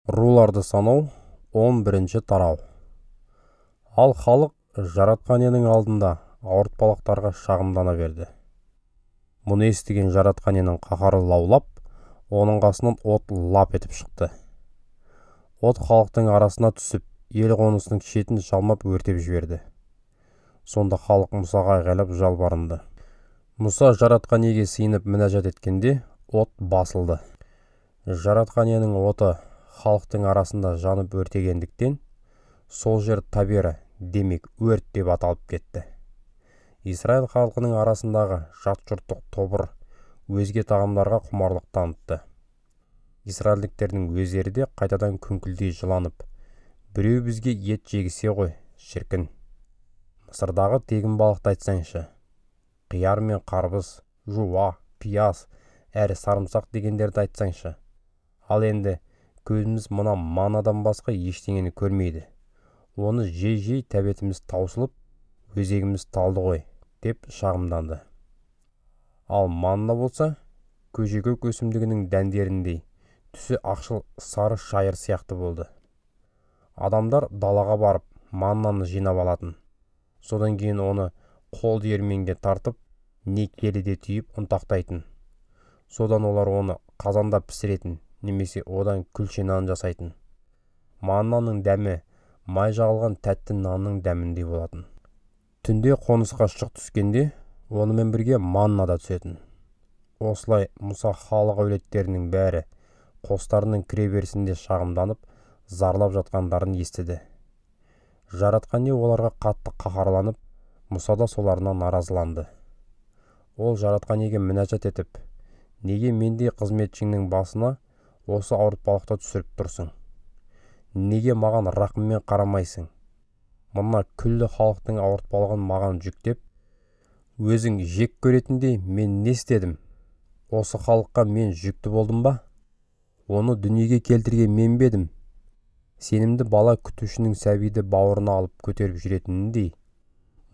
Руларды санау, 11 тарау. Ал халық Жаратқан Иенің алдында ауыртпалықтарға шағымдана берді. Мұны естіген Жаратқан Иенің қаһары лаулап, оның қасынан от лап етіп шықты. От халықтың арасына түсіп, ел қонысының шетін жалмап өртеп жіберді. Сонда халық Мұсаға айғайлап жалбарынды. Мұса Жаратқан Иеге сыйынып мінәжат еткенде, от басылды. Жаратқан Иенің оты халықтың арасында жанып өртегендіктен, сол жер Табера, демек өрт деп аталып кетті. Израиль халқының арасындағы жат жұрттық тобыр өзге тағамдарға құмарлық танытты. Израильдіктердің өздері де қайтадан күңкілдей жыланып, біреу бізге ет жегісе ғой, шіркін. Мысырдағы тегін балықты айтсаңшы. Қияр мен қарбыз, жуа, пияз, әрі сарымсақ дегендерді айтсаңшы. Ал енді көзіміз мына манадан басқа ештеңені көрмейді. Оны жей-жей тәбетіміз таусылып, өзегіміз талды ғой, деп шағымданды. Ал манна болса, көжекөк өсімдігінің дәндеріндей, түсі ақшыл сары шайыр сияқты болды. Адамдар далаға барып, маннаны жинап алатын. Содан кейін оны қол диірменге тартып, не келіде түйіп ұнтақтайтын. Содан олар оны қазанда пісіретін, немесе одан күлше нан жасайтын. Маннаның дәмі май жағылған тәтті нанның дәміндей болатын. Түнде қонысқа шық түскенде, онымен бірге манна да түсетін. Осылай Мұса халық әулеттерінің бәрі қостарының кіреберісінде шағымданып, зарлап жатқандарын естіді. Жаратқан Ие оларға қатты қаһарланып, Мұса да соларына наразыланды. Ол Жаратқан Иеге мінәжат етіп, неге мендей қызметшіңнің басына осы ауыртпалықты түсіріп тұрсың? Неге маған рақыммен қарамайсың? Мына күллі халықтың ауыртпалығын маған жүктеп, өзің жек көретіндей мен не істедім? Осы халыққа мен жүкті болдым ба? Оны дүниеге келтірген мен бе едім? Сенімді бала күтушінің сәбиді бауырына алып көтеріп жүретініндей,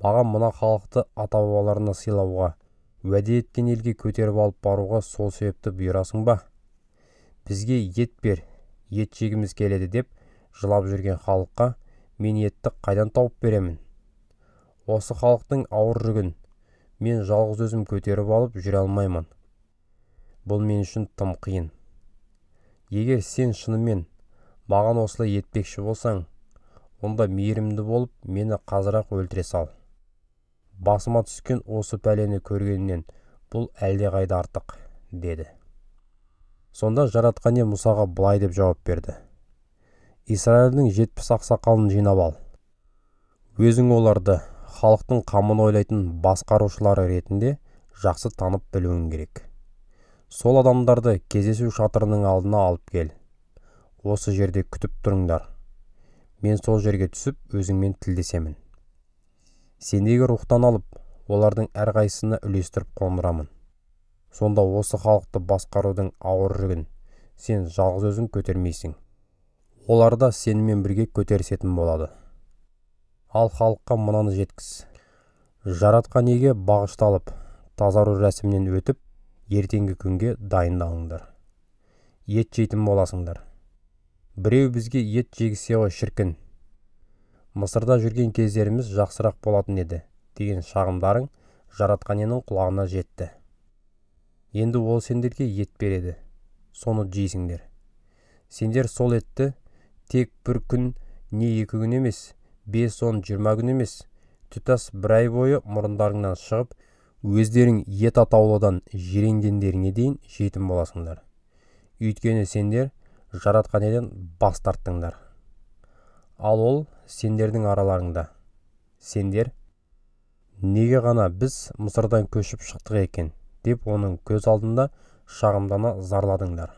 маған мына халықты ата-бабаларына сыйлауға, уәде еткен елге көтеріп алып баруға сол себепті бұйырасың ба? Бізге ет бер, ет жегіміз келеді деп жылап жүрген халыққа мен етті қайдан тауып беремін? Осы халықтың ауыр жүгін мен жалғыз өзім көтеріп алып жүре алмаймын. Бұл мен үшін тым қиын. Егер сен шынымен маған осылай етпекші болсаң, онда мейірімді болып мені қазір-ақ өлтіре сал. Басыма түскен осы пәлені көргеннен бұл әлдеқайда артық, деді. Сонда Жаратқан Ие Мұсаға былай деп жауап берді. Израильдің 70 ақсақалын жинап ал. Өзің оларды халықтың қамын ойлайтын басқарушылары ретінде жақсы танып білуің керек. Сол адамдарды кездесу шатырының алдына алып кел. Осы жерде күтіп тұрыңдар. Мен сол жерге түсіп, өзіңмен тілдесемін. Сендегі рухтан алып, олардың әрқайсысына үлестіріп қондырамын. Сонда осы халықты басқарудың ауыр жүгін сен жалғыз өзің көтермейсің. Олар да сенімен бірге көтерісетін болады. Ал халыққа мынаны жеткіз. Жаратқан Иеге бағышталып, тазару рәсімінен өтіп, ертеңгі күнге дайындалыңдар. Ет жейтін боласыңдар. Біреу бізге ет жегісе ғой, шіркін. Мысырда жүрген кездеріміз жақсырақ болатын еді, деген шағымдарың Жаратқан Иенің құлағына жетті. Енді ол сендерге ет береді, соны жейсіңдер. Сендер сол етті тек бір күн, не 2 күн емес, 5, 10, 20 күн емес, тұтас бір ай бойы мұрындарыңнан шығып, өздерің ет атаулыдан жиренгендеріңе дейін жейтін боласыңдар. Өйткені сендер Жаратқан Иеден бас тарттыңдар. Ал ол сендердің араларыңда. Сендер, неге ғана біз Мысырдан көшіп шықтық екен, деп оның көз алдында шағымдана зарладыңдар.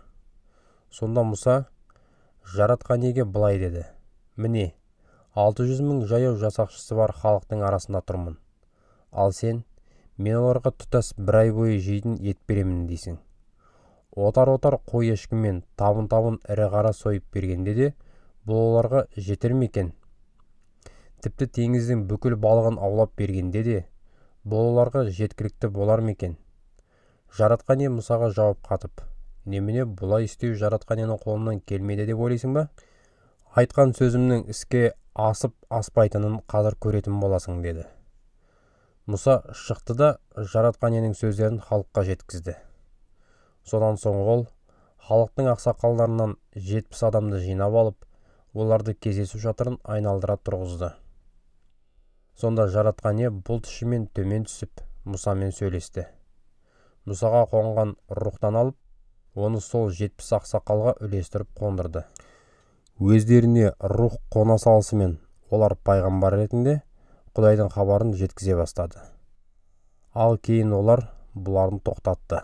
Сонда Мұса Жаратқан Иеге былай деді. Міне, 600 мың жаяу жасақшысы бар халықтың арасында тұрмын. Ал сен, мен оларға тұтас бір ай бойы жейтін ет беремін дейсің. Отар-отар қой ешкі мен табын-табын ірі қара сойып бергенде де бұл оларға жетер ме екен? Тіпті теңіздің бүкіл балығын аулап бергенде де бұл оларға жеткілікті болар ма екен? Жаратқан Ие Мұсаға жауап қатып, Немене, бұлай істеу Жаратқан Иенің қолынан келмейді деп ойлайсың ба? Айтқан сөзімнің іске асып аспайтынын қазір көретін боласың, деді. Мұса шықты да Жаратқан Иенің сөздерін халыққа жеткізді. Содан соң ол халықтың ақсақалдарынан 70 адамды жинап алып, оларды кездесу шатырын айналдыра тұрғызды. Сонда Жаратқан Ие бұлт ішімен төмен түсіп, Мұсамен сөйлесті. Мұсаға қонған рухтан алып, оны сол 70 ақсақалға үлестіріп қондырды. Өздеріне рух қона салысымен олар пайғамбар ретінде Құдайдың хабарын жеткізе бастады. Ал кейін олар бұларын тоқтатты.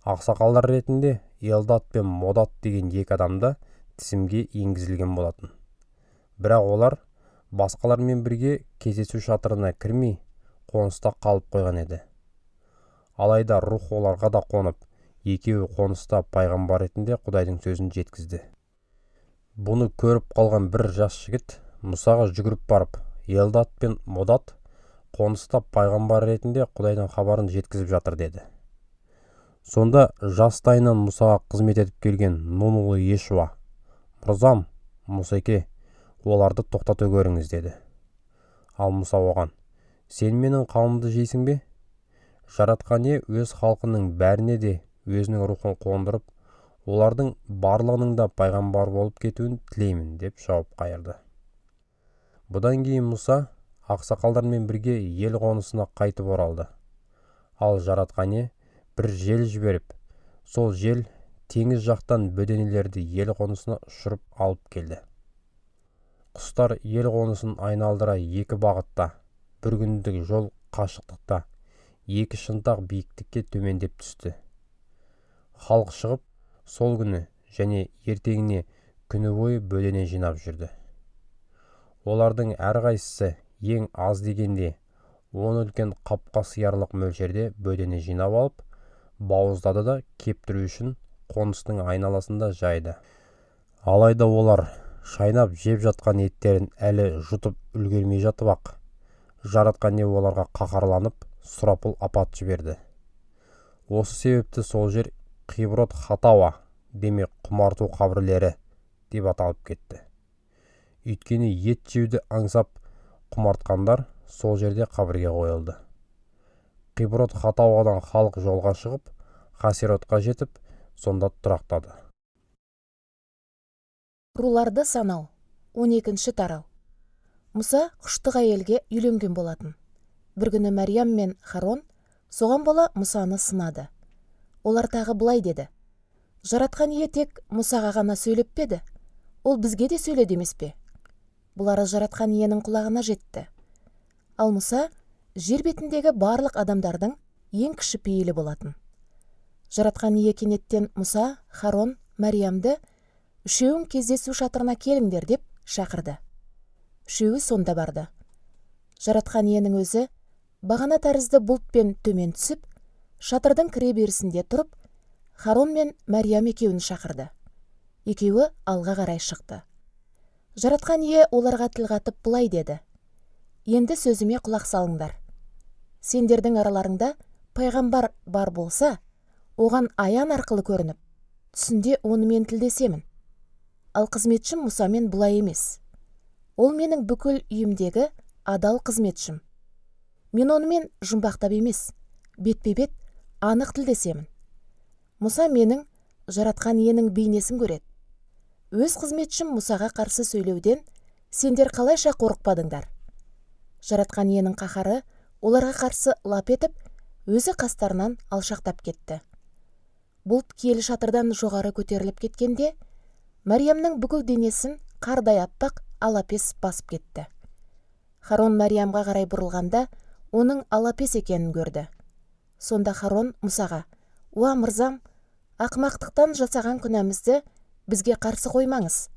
Ақсақалдар ретінде Елдат пен Модат деген екі адамда тізімге енгізілген болатын. Бірақ олар басқалармен бірге кездесу шатырына кірмей, қоныста қалып қойған еді. Алайда рух оларға да қонып, екеуі қоныста пайғамбар ретінде Құдайдың сөзін жеткізді. Бұны көріп қалған бір жас жігіт Мұсаға жүгіріп барып, Елдат пен Модат қоныста пайғамбар ретінде Құдайдың хабарын жеткізіп жатыр, деді. Сонда жастайынан Мұсаға қызмет етіп келген Нун ұлы Ешуа: «Мырзам, Мұсеке, оларды тоқтата көріңіз», деді. Ал Мұса оған: «Сен менің қамымды жейсің бе? Жаратқан Ие өз халқының бәріне де өзінің рухын қондырып, олардың барлығының да пайғамбар болып кетуін тілеймін», деп жауап қайырды. Бұдан кейін Мұса ақсақалдармен бірге ел қонысына қайтып оралды. Ал Жаратқан Ие бір жел жіберіп, сол жел теңіз жақтан бөденелерді ел қонысына ұшырып алып келді. Құстар ел қонысын айналдыра екі бағытта, бір күндік жол қашықтықта, екі шынтақ биіктікке төмендеп түсті. Халық шығып, сол күні және ертеңіне күні бойы бөдене жинап жүрді. Олардың әрқайсысы ең аз дегенде 10 үлкен қапқа сыярлық мөлшерде бөдене жинап алып, бауыздады да кептіру үшін қоныстың айналасында жайды. Алайда олар шайнап жеп жатқан еттерін әлі жұтып үлгермей жатып-ақ, Жаратқан Ие оларға қаһарланып, сұрапыл апат жіберді. Осы себепті сол жер Қиброт Хатауа, демек құмарту қабірлері деп аталып кетті. Өйткені ет жеуді аңсап құмартқандар сол жерде қабірге қойылды. Қиброт Хатауадан халық жолға шығып, Хасеротқа жетіп, сонда тұрақтады. Руларды санау. 12 тарау. Мұса құштық әйелге үйленген болатын. Бір күні Мәриям мен Харон соған бола Мұсаны сынады. Олар тағы былай деді: Жаратқан Ие тек Мұсаға ғана сөйлеп пе еді? Ол бізге де сөйледі емес пе? Бұлары Жаратқан Иенің құлағына жетті. Ал Мұса жер бетіндегі барлық адамдардың ең кіші пейілі болатын. Жаратқан Ие кенеттен Мұса, Харон, Мәриямды үшеуін кездесу шатырына келіңдер деп шақырды. Үшеуі сонда барды. Жаратқан Иенің өзі бағана тәрізді бұлтпен төмен түсіп, шатырдың кіре берісінде тұрып, Харон мен Мәриям екеуін шақырды. Екеуі алға қарай шықты. Жаратқан Ие оларға тіл қатып былай деді: Енді сөзіме құлақ салыңдар. Сендердің араларыңда пайғамбар бар болса, оған аян арқылы көрініп, түсінде онымен тілдесемін. Ал қызметшім Мұсамен бұлай емес. Ол менің бүкіл үйімдегі адал қызметшім. Мен онымен жұмбақтап емес, бетпе-бет анық тілдесемін. Мұса менің Жаратқан Иенің бейнесін көреді. Өз қызметшім Мұсаға қарсы сөйлеуден сендер қалайша қорықпадыңдар? Жаратқан Иенің қаһары оларға қарсы лап етіп, өзі қастарынан алшақтап кетті. Бұлт киелі шатырдан жоғары көтеріліп кеткенде, Мәриямның бүкіл денесін қардай аппақ алапес басып кетті. Харон Мәриямға қарай бұрылғанда, оның алапес екенін көрді. Сонда Харон Мұсаға: «Уа, мырзам, ақымақтықтан жасаған күнәмізді бізге қарсы қоймаңыз.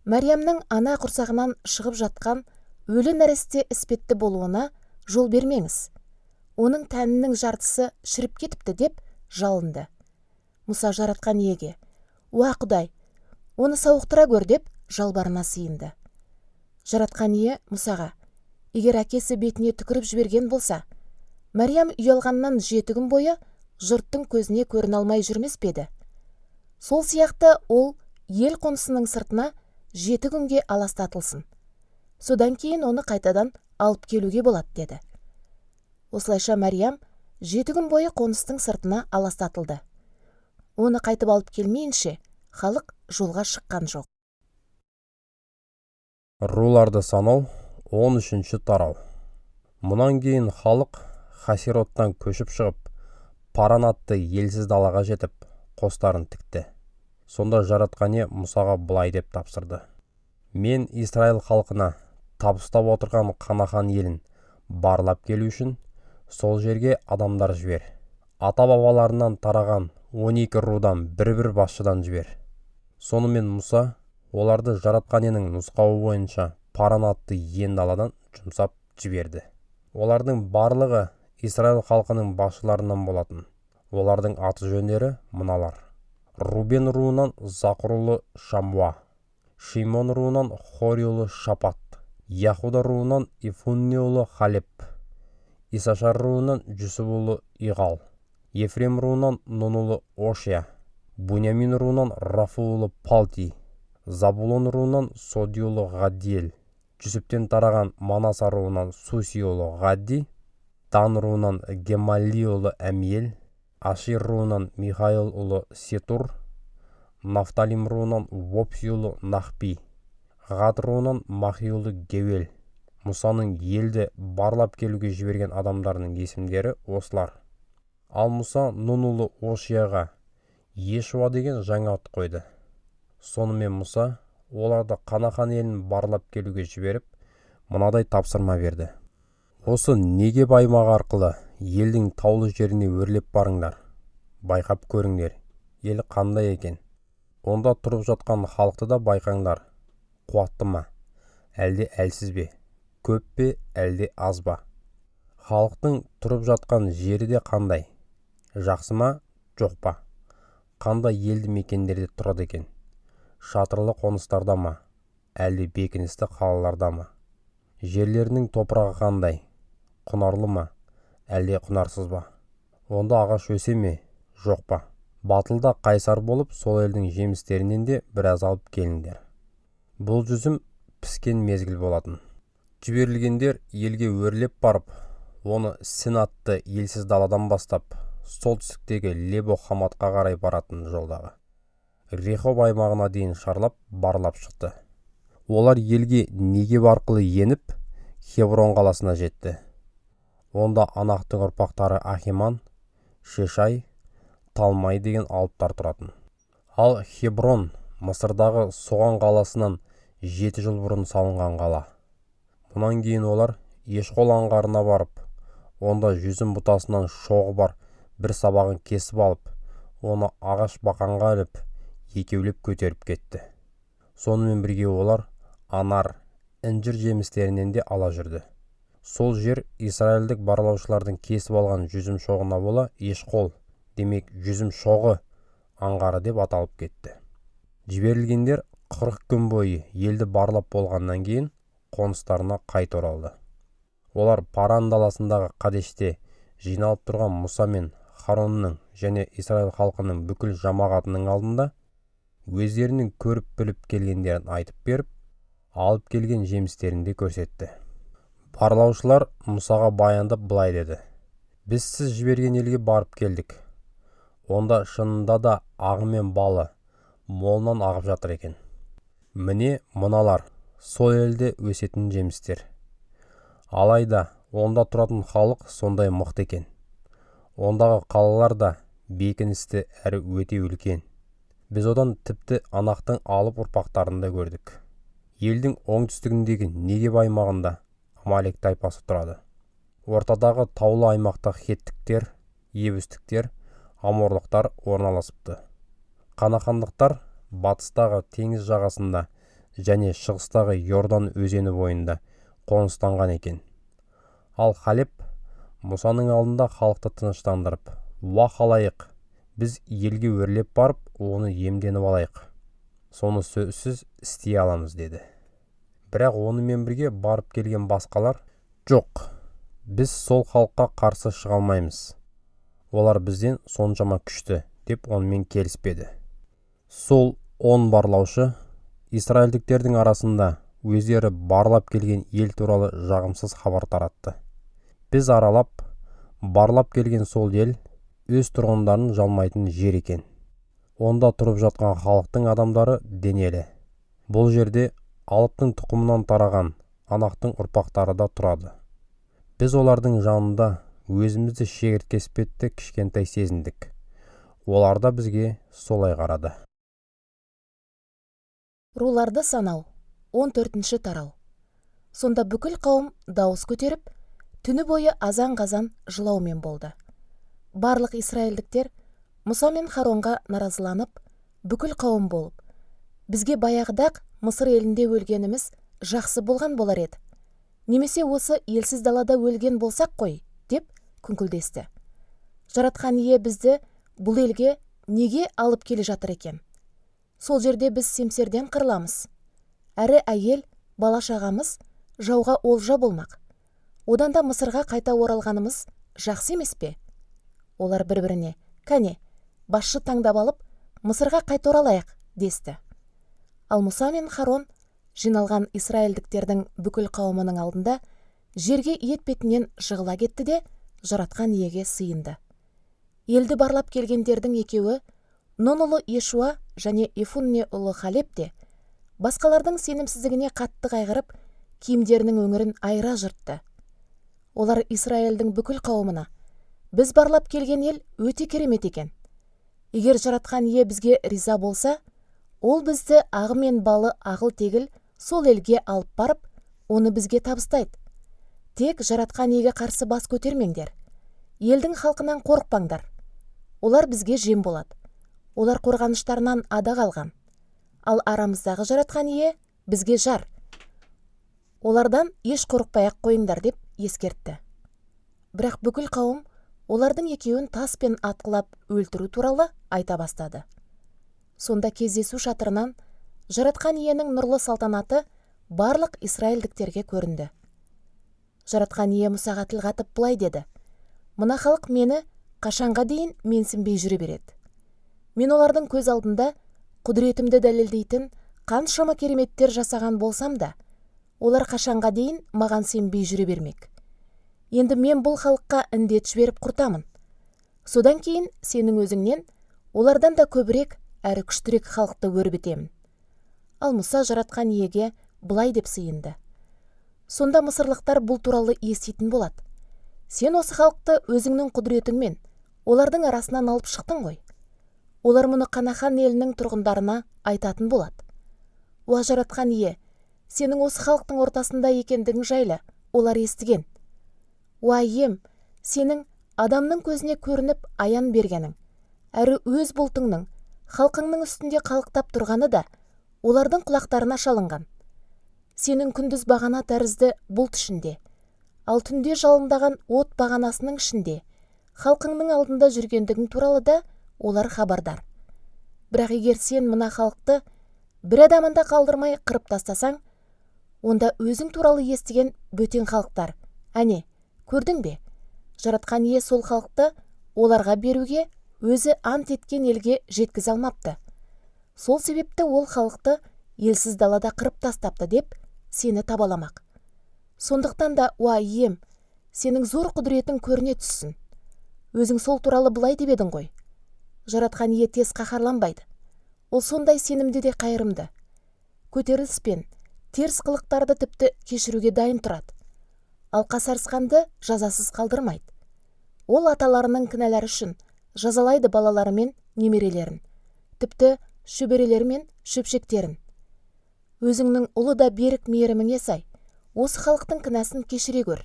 Мәриямның ана құрсағынан шығып жатқан өлі нәресте іспетті болуына жол бермеңіз. Оның тәнінің жартысы шіріп кетіпті», деп жалынды. Мұса Жаратқан Иеге: «Уа, Құдай, оны сауықтыра көр», деп жалбарына сыйынды. Жаратқан Ие Мұсаға: «Егер әкесі бетіне түкіріп жіберген болса, Мәриям ұялғаннан 7 күн бойы жұрттың көзіне көріне алмай жүрмес пе еді? Сол сияқты ол ел қонысының сыртына 7 күнге аластатылсын. Содан кейін оны қайтадан алып келуге болады деді. Осылайша Мәриям 7 күн бойы қоныстың сыртына аластатылды. Оны қайтып алып келмейінше, халық жолға шыққан жоқ. Руларды санау 13 тарау. Мұнан кейін халық Хасероттан көшіп шығып, Паран атты елсіз далаға жетіп, қостарын тікті. Сонда Жаратқан Ие Мұсаға былай деп тапсырды: Мен Израиль халқына табыстап отырған Қанахан елін барлап келу үшін сол жерге адамдар жібер. Ата-бабаларынан тараған 12 рудан бір-бір басшыдан жібер. Сонымен Мұса оларды Жаратқан Иенің нұсқауы бойынша Паран атты ен даладан жұмсап жіберді. Олардың барлығы Израиль халқының басшыларынан болатын. Олардың аты-жөндері мыналар: Рубен руынан Зақұр ұлы Шамуа, Шимон руынан Хори ұлы Шапат, Яхуда руынан Ифунне ұлы Халеп, Исашар руынан Жүсіп ұлы Иғал, Ефрем руынан Нун ұлы Ошия, Буньямин руынан Рафу ұлы Палти, Забулон руынан Соди ұлы Ғаддиел, Жүсіптен тараған Манаса руынан Суси ұлы Ғадди, Дан руынан Гемалли ұлы Әмиел, Ашир руынан Михаил ұлы Сетур, Нафталим руынан Вопси ұлы Нахпи, Ғад руынан Махи ұлы Геуел. Мұсаның елді барлап келуге жіберген адамдарының есімдері осылар. Ал Мұса Нун ұлы Ошияға Ешуа деген жаңа ат қойды. Сонымен Мұса оларды Қанахан елін барлап келуге жіберіп, мынадай тапсырма берді: Осы Негеб аймағы арқылы елдің таулы жеріне өрлеп барыңдар, байқап көріңдер, ел қандай екен. Онда тұрып жатқан халықты да байқаңдар, қуатты ма, әлде әлсіз бе, көп пе, әлде аз ба? Халықтың тұрып жатқан жері де қандай, жақсы ма, жоқ па? Қандай елді мекендерде тұрады екен? Шатырлы қоныстарда ма, әлде бекіністі қалаларда ма? Жерлерінің топырағы қандай, құнарлы ма, әлде құнарсыз ба? Онда ағаш өсе ме, жоқ па? Батыл да қайсар болып, сол елдің жемістерінен де біраз алып келіңдер. Бұл жүзім піскен мезгіл болатын. Жіберілгендер елге өрлеп барып, оны Сін атты елсіз даладан бастап, солтүстіктегі Лебо-Хаматқа қарай баратын жолдағы Рехоб аймағына дейін шарлап, барлап шықты. Олар елге Негеб арқылы еніп, Хеврон қаласына жетті. Онда Анақтың ұрпақтары Ахиман, Шешай, Талмай деген алыптар тұратын. Ал Хеброн Мысырдағы Соған қаласынан 7 жыл бұрын салынған қала. Мұнан кейін олар Ешқол аңғарына барып, онда жүзім бұтасынан шоғы бар бір сабағын кесіп алып, оны ағаш бақанға іліп, екеулеп көтеріп кетті. Сонымен бірге олар анар, інжір жемістерінен де ала жүрді. Сол жер израильдік барлаушылардың кесіп алған жүзім шоғына бола Ешқол, демек жүзім шоғы аңғары деп аталып кетті. Жіберілгендер 40 күн бойы елді барлап болғаннан кейін қоныстарына қайта оралды. Олар Паран даласындағы Қадеште жиналып тұрған Мұса мен Харонның және Израиль халқының бүкіл жамағатының алдында өздерінің көріп біліп келгендерін айтып беріп, алып келген жемістерін де көрсетті. Барлаушылар Мұсаға баяндап былай деді: Біз сіз жіберген елге барып келдік. Онда шынында да ағы мен балы молынан ағып жатыр екен. Міне мыналар сол елде өсетін жемістер. Алайда онда тұратын халық сондай мықты екен. Ондағы қалалар да бекіністі әрі өте үлкен. Біз одан тіпті Анақтың алып ұрпақтарын да көрдік. Елдің оңтүстігіндегі Негеб аймағында Амалек тайпасы тұрады. Ортадағы таулы аймақта хеттіктер, ебүстіктер, аморлықтар орналасыпты. Қанахандықтар батыстағы теңіз жағасында және шығыстағы Йордан өзені бойында қоныстанған екен. Ал Халеп Мұсаның алдында халықты тыныштандырып, «Уа халайық, біз елге өрлеп барып, оны иемденіп алайық. Соны сөзсіз істей аламыз», деді. Бірақ онымен бірге барып келген басқалар, «Жоқ, біз сол халыққа қарсы шыға алмаймыз. Олар бізден соншама күшті», деп онымен келіспеді. Сол 10 барлаушы израильдіктердің арасында өздері барлап келген ел туралы жағымсыз хабар таратты. Біз аралап, барлап келген сол ел өз тұрғындарын жалмайтын жер екен. Онда тұрып жатқан халықтың адамдары денелі. Бұл жерде алыптың тұқымынан тараған анақтың ұрпақтары да тұрады. Біз олардың жанында өзімізді шегіртке іспетті кішкентай сезіндік. Олар да бізге солай қарады. Руларды санау, 14 тарау. Сонда бүкіл қауым дауыс көтеріп, түні бойы азан-қазан жылаумен болды. Барлық израильдіктер Мұса мен Харонға наразыланып, бүкіл қауым болып, бізге баяғыда-ақ Мысыр елінде өлгеніміз жақсы болған болар еді. Немесе осы елсіз далада өлген болсақ қой, деп күңкілдесті. Жаратқан ие бізді бұл елге неге алып келе жатыр екен? Сол жерде біз семсерден қырыламыз. Әрі әйел, бала-шағамыз жауға олжа болмақ. Одан да Мысырға қайта оралғанымыз жақсы емес пе? Олар бір-біріне, кәне, басшы таңдап алып, Мысырға қайта оралайық, десті. Ал Мұса мен Харон жиналған израильдіктердің бүкіл қауымының алдында жерге етпетінен жығыла кетті де, Жаратқан иеге сыйынды. Елді барлап келгендердің екеуі, Нун ұлы Ешуа және Ефунне ұлы Халеп те, басқалардың сенімсіздігіне қатты қайғырып, киімдерінің өңірін айыра жыртты. Олар Израильдің бүкіл қауымына, біз барлап келген ел өте керемет екен. Егер Жаратқан ие бізге риза болса, ол бізді ағы мен балы ағыл-тегіл сол елге алып барып, оны бізге табыстайды. Тек Жаратқан иеге қарсы бас көтермеңдер. Елдің халқынан қорықпаңдар. Олар бізге жем болады. Олар қорғаныштарынан ада қалған. Ал арамыздағы Жаратқан ие бізге жар. Олардан еш қорықпай-ақ қойыңдар деп ескертті. Бірақ бүкіл қауым олардың екеуін таспен атқылап өлтіру туралы айта бастады. Сонда кездесу шатырынан Жаратқан иенің нұрлы салтанаты барлық израильдіктерге көрінді. Жаратқан ие Мұсаға тіл қатып былай деді: Мына халық мені қашанға дейін менсінбей жүре береді? Мен олардың көз алдында құдіретімді дәлелдейтін қаншама кереметтер жасаған болсам да, олар қашанға дейін маған сенбей жүре бермек? Енді мен бұл халыққа індет жіберіп құртамын. Содан кейін сенің өзіңнен олардан да көбірек әрі күштірек халықты өрбітемін. Ал Мұса Жаратқан иеге былай деп сыйынды: Сонда мысырлықтар бұл туралы еститін болады. Сен осы халықты өзіңнің құдіретіңмен олардың арасынан алып шықтың ғой. Олар мұны Қанахан елінің тұрғындарына айтатын болады. Уа Жаратқан ие, сенің осы халықтың ортасында екендігің жайлы олар естіген. Уа ием, сенің адамның көзіне көрініп аян бергенің, әрі өз бұлтыңның халқыңның үстінде қалықтап тұрғаны да олардың құлақтарына шалынған. Сенің күндіз бағана тәрізді бұлт ішінде, ал түнде жалындаған от бағанасының ішінде халқыңның алдында жүргендігің туралы да олар хабардар. Бірақ егер сен мына халықты бір адамын да қалдырмай қырып тастасаң, онда өзің туралы естіген бөтен халықтар, әне, көрдің бе? Жаратқан ие сол халықты оларға беруге өзі ант еткен елге жеткізе алмапты. Сол себепті ол халықты елсіз далада қырып тастапты деп сені табаламақ. Сондықтан да, уа ием, сенің зор құдіретің көріне түссін. Өзің сол туралы былай деп едің ғой. Жаратқан ие тез қаһарланбайды. Ол сондай сенімді де қайырымды. Көтеріліс пен теріс қылықтарды тіпті кешіруге дайын тұрады. Ал қасарысқанды жазасыз қалдырмайды. Ол аталарының кінәлары үшін жазалайды балалары мен немерелерін, тіпті шөберелері мен шөпшектерін. Өзіңнің ұлы да берік мейіріміңе сай, осы халықтың кінәсін кешіре көр.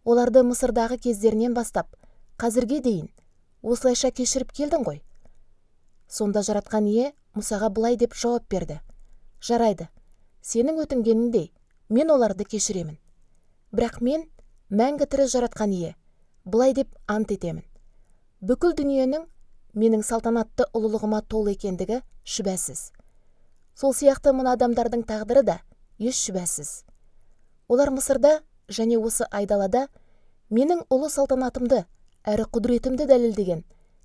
Оларды Мысырдағы кездерінен бастап, қазірге дейін осылайша кешіріп келдің ғой. Сонда Жаратқан ие Мұсаға былай деп жауап берді: Жарайды, сенің өтінгеніңдей, мен оларды кешіремін. Бірақ мен, мәңгі тірі Жаратқан ие, былай деп ант етемін. Бүкіл дүниенің менің салтанатты ұлылығыма толы екендігі шүбәсіз. Сол сияқты мына адамдардың тағдыры да еш шүбәсіз. Олар Мысырда және осы айдалада менің ұлы салтанатымды әрі құдіретімді дәлелдеген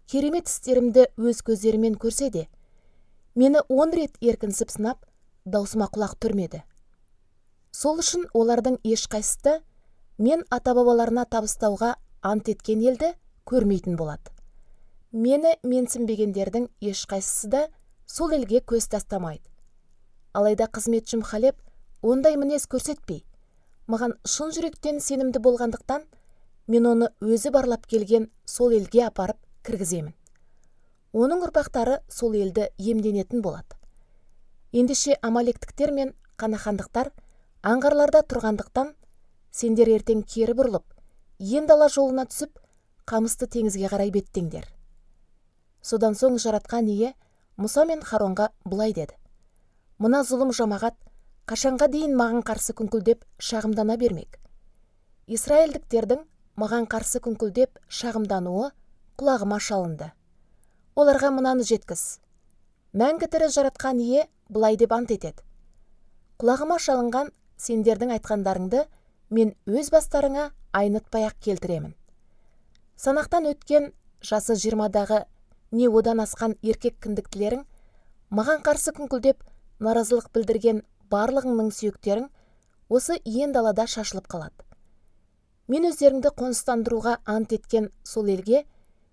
керемет істерімді өз көздерімен көрсе де, Мені 10 рет еркінсіп сынап, даусыма құлақ түрмеді. Сол үшін олардың ешқайсысы мен ата-бабаларына табыстауға ант еткен елді көрмейтін болады. Мені менсінбегендердің ешқайсысы да сол елге көз тастамайды. Алайда қызметшім Халеп ондай мінез көрсетпей, маған шын жүректен сенімді болғандықтан, мен оны өзі барлап келген сол елге апарып кіргіземін. Оның ұрпақтары сол елді иемденетін болады. Ендеше амалектіктер мен қанахандықтар аңғарларда тұрғандықтан, сендер ертең кері бұрылып, ен дала жолына түсіп, қамысты теңізге қарай беттеңдер. Содан соң Жаратқан Ие Мұса мен Харонға былай деді: Мына зұлым жамағат қашанға дейін маған қарсы күңкілдеп шағымдана бермек? Израильдіктердің маған қарсы күңкілдеп шағымдануы құлағыма шалынды. Оларға мынаны жеткіз: Мәңгі тірі Жаратқан Ие былай деп ант етеді: Құлағыма шалынған сендердің айтқандарыңды мен өз бастарыңа айнытпай-ақ келтіремін. Санақтан өткен жасы 20-дағы не одан асқан еркек кіндіктілерің маған қарсы күңкілдеп наразылық білдірген барлығыңның сүйектерің осы иен далада шашылып қалады. Мен өздеріңді қоныстандыруға ант еткен сол елге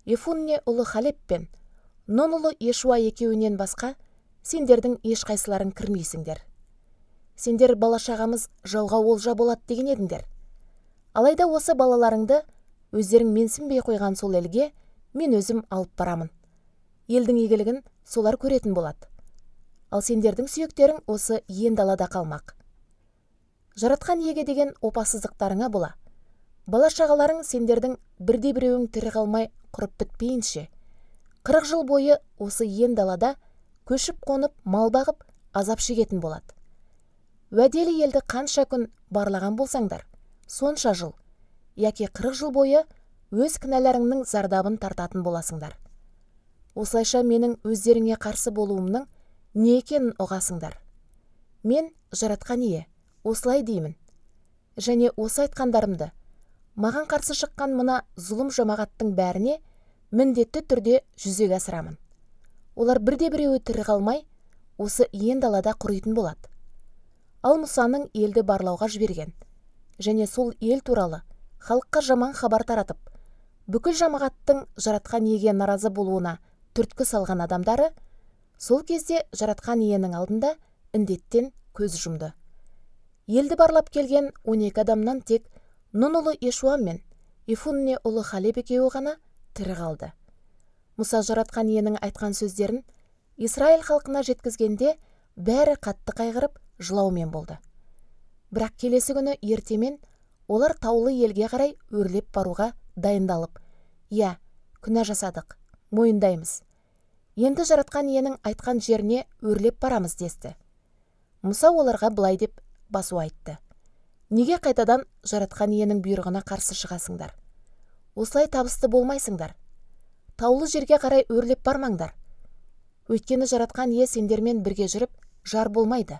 Ефунне ұлы Халеп пен Нун ұлы Ешуа екеуінен басқа сендердің ешқайсыларың кірмейсіңдер. Сендер бала-шағамыз жауға олжа болады деген едіңдер. Алайда осы балаларыңды өздерің менсінбей қойған сол елге мен өзім алып барамын. Елдің игілігін солар көретін болады. Ал сендердің сүйектерің осы ен далада қалмақ. Жаратқан Иеге деген опасыздықтарыңа бола, бала-шағаларың сендердің бірде-біреуің тірі қалмай құрып бітпейінше, 40 жыл бойы осы ен далада көшіп қонып, мал бағып, азап шегетін болады. Уәделі елді қанша күн барлаған болсаңдар, сонша жыл, яки 40 жыл бойы өз кінәларыңның зардабын тартатын боласыңдар. Осылайша менің өздеріңе қарсы болуымның не екенін ұғасыңдар. Мен, Жаратқан Ие, осылай деймін. Және осы айтқандарымды маған қарсы шыққан мына зұлым жамағаттың бәріне міндетті түрде жүзеге асырамын. Олар бірде-біреуі тірі қалмай, осы иен далада құритын болады. Ал Мұсаның елді барлауға жіберген және сол ел туралы халыққа жаман хабар таратып, бүкіл жамағаттың Жаратқан Иеге наразы болуына түрткі салған адамдары сол кезде Жаратқан Иенің алдында індеттен көз жұмды. Елді барлап келген 12 адамнан тек Нун ұлы Ешуа мен Ефунне ұлы Халеп екеуі ғана тірі қалды. Мұса Жаратқан Иенің айтқан сөздерін Израиль халқына жеткізгенде бәрі қатты қайғырып жылаумен болды. Бірақ келесі күні ертемен олар таулы елге қарай өрлеп баруға дайындалып, «Иә, күнә жасадық, мойындаймыз. Енді Жаратқан Иенің айтқан жеріне өрлеп барамыз» десті. Мұса оларға былай деп басу айтты: Неге қайтадан Жаратқан Иенің бұйрығына қарсы шығасыңдар? Осылай табысты болмайсыңдар. Таулы жерге қарай өрлеп бармаңдар. Өйткені Жаратқан Ие сендермен бірге жүріп, жар болмайды.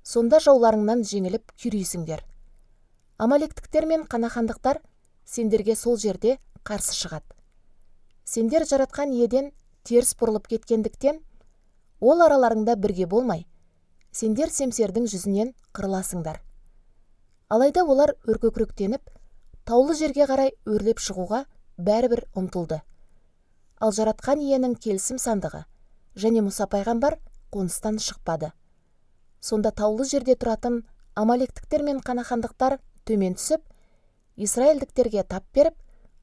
Сонда жауларыңнан жеңіліп күйрейсіңдер. Амалектіктер мен қанахандықтар сендерге сол жерде қарсы шығады. Сендер Жаратқан Иеден теріс бұрылып кеткендіктен, ол араларыңда бірге болмай, сендер семсердің жүзінен қырыласыңдар. Алайда олар өркөкіректеніп, таулы жерге қарай өрлеп шығуға бәрібір ұмтылды. Ал Жаратқан Иенің келісім сандығы және Мұса пайғамбар қоныстан шықпады. Сонда таулы жерде тұратын амалектіктер мен қанахандықтар төмен түсіп, израильдіктерге тап беріп,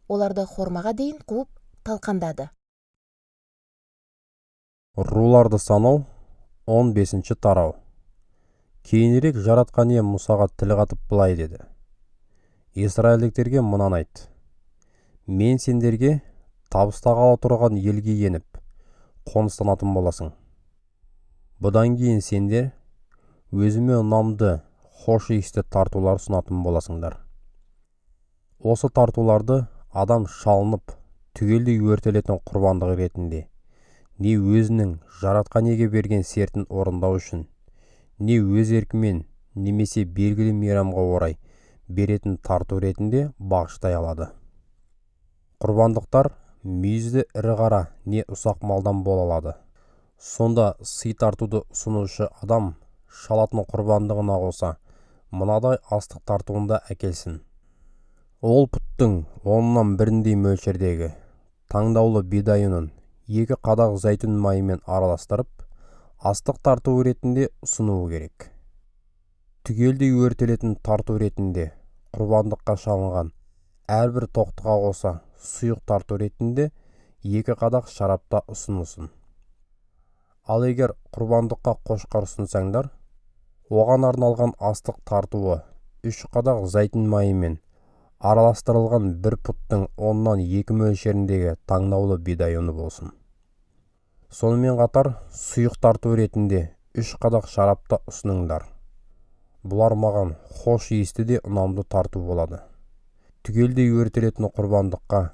оларды Хормаға дейін қуып талқандады. Руларды санау 15 тарау. Кейінірек Жаратқан Ие Мұсаға тіл қатып былай деді: Израильдіктерге мынаны айт: Мен сендерге табыстағалы тұрған елге еніп, қоныстанатын боласың. Бұдан кейін сендер өзіме ұнамды, хош иісті тартулар ұсынатын боласыңдар. Осы тартуларды адам шалынып, түгелдей өртелетін құрбандық ретінде, не өзінің Жаратқан Иеге берген сертін орындау үшін, не өз еркімен немесе белгілі мейрамға орай беретін тарту ретінде бағыштай алады. Құрбандықтар мүйізді ірі қара не ұсақ малдан бола алады. Сонда сый тартуды ұсынушы адам шалатын құрбандығына қоса мынадай астық тартуын да әкелсін. Ол пұттың 1/10-індей мөлшердегі таңдаулы бидай ұнын 2 қадақ зәйтүн майымен араластырып, астық тартуы ретінде ұсынуы керек. Түгелдей өртелетін тарту ретінде құрбандыққа шалынған әрбір тоқтыға қоса сұйық тарту ретінде 2 қадақ шарап та ұсынылсын. Ал егер құрбандыққа қошқар ұсынсаңдар, оған арналған астық тартуы 3 қадақ зәйтүн майымен араластырылған 1 пұттың 2/10 мөлшеріндегі таңдаулы бидай ұны болсын. Сонымен қатар сұйық тарту ретінде 3 қадақ шарап та ұсыныңдар. Бұлар маған хош иісті де ұнамды тарту болады. Түгелдей өртелетін құрбандыққа,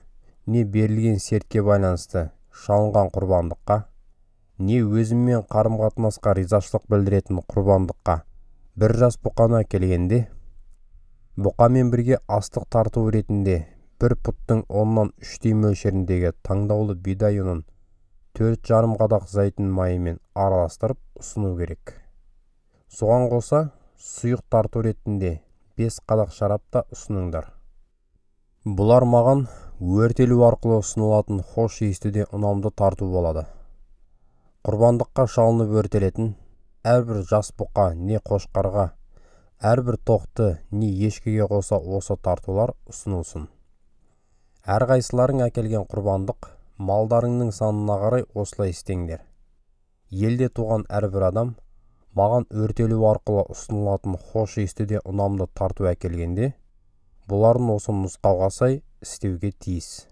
не берілген сертке байланысты шалынған құрбандыққа, не өзіммен қарым-қатынасқа ризашылық білдіретін құрбандыққа бір жас бұқаны әкелгенде, бұқамен бірге астық тарту ретінде 1 пұттың 3/10 мөлшеріндегі таңдаулы бидай ұнын 4,5 қадақ зәйтүн майымен араластырып ұсыну керек. Соған қоса сұйық тарту ретінде 5 қадақ шарап та ұсыныңдар. Бұлар маған өртелу арқылы ұсынылатын хош иісті де ұнамды тарту болады. Құрбандыққа шалынып өртелетін әрбір жас бұқа не қошқарға, әрбір тоқты не ешкіге қоса осы тартулар ұсынылсын. Әрқайсыларың әкелген құрбандық малдарыңның санына қарай осылай істеңдер. Елде туған әрбір адам маған өртелу арқылы ұсынылатын хош иісті де ұнамды тарту әкелгенде, бұларын осы нұсқауға сай істеуге тиіс.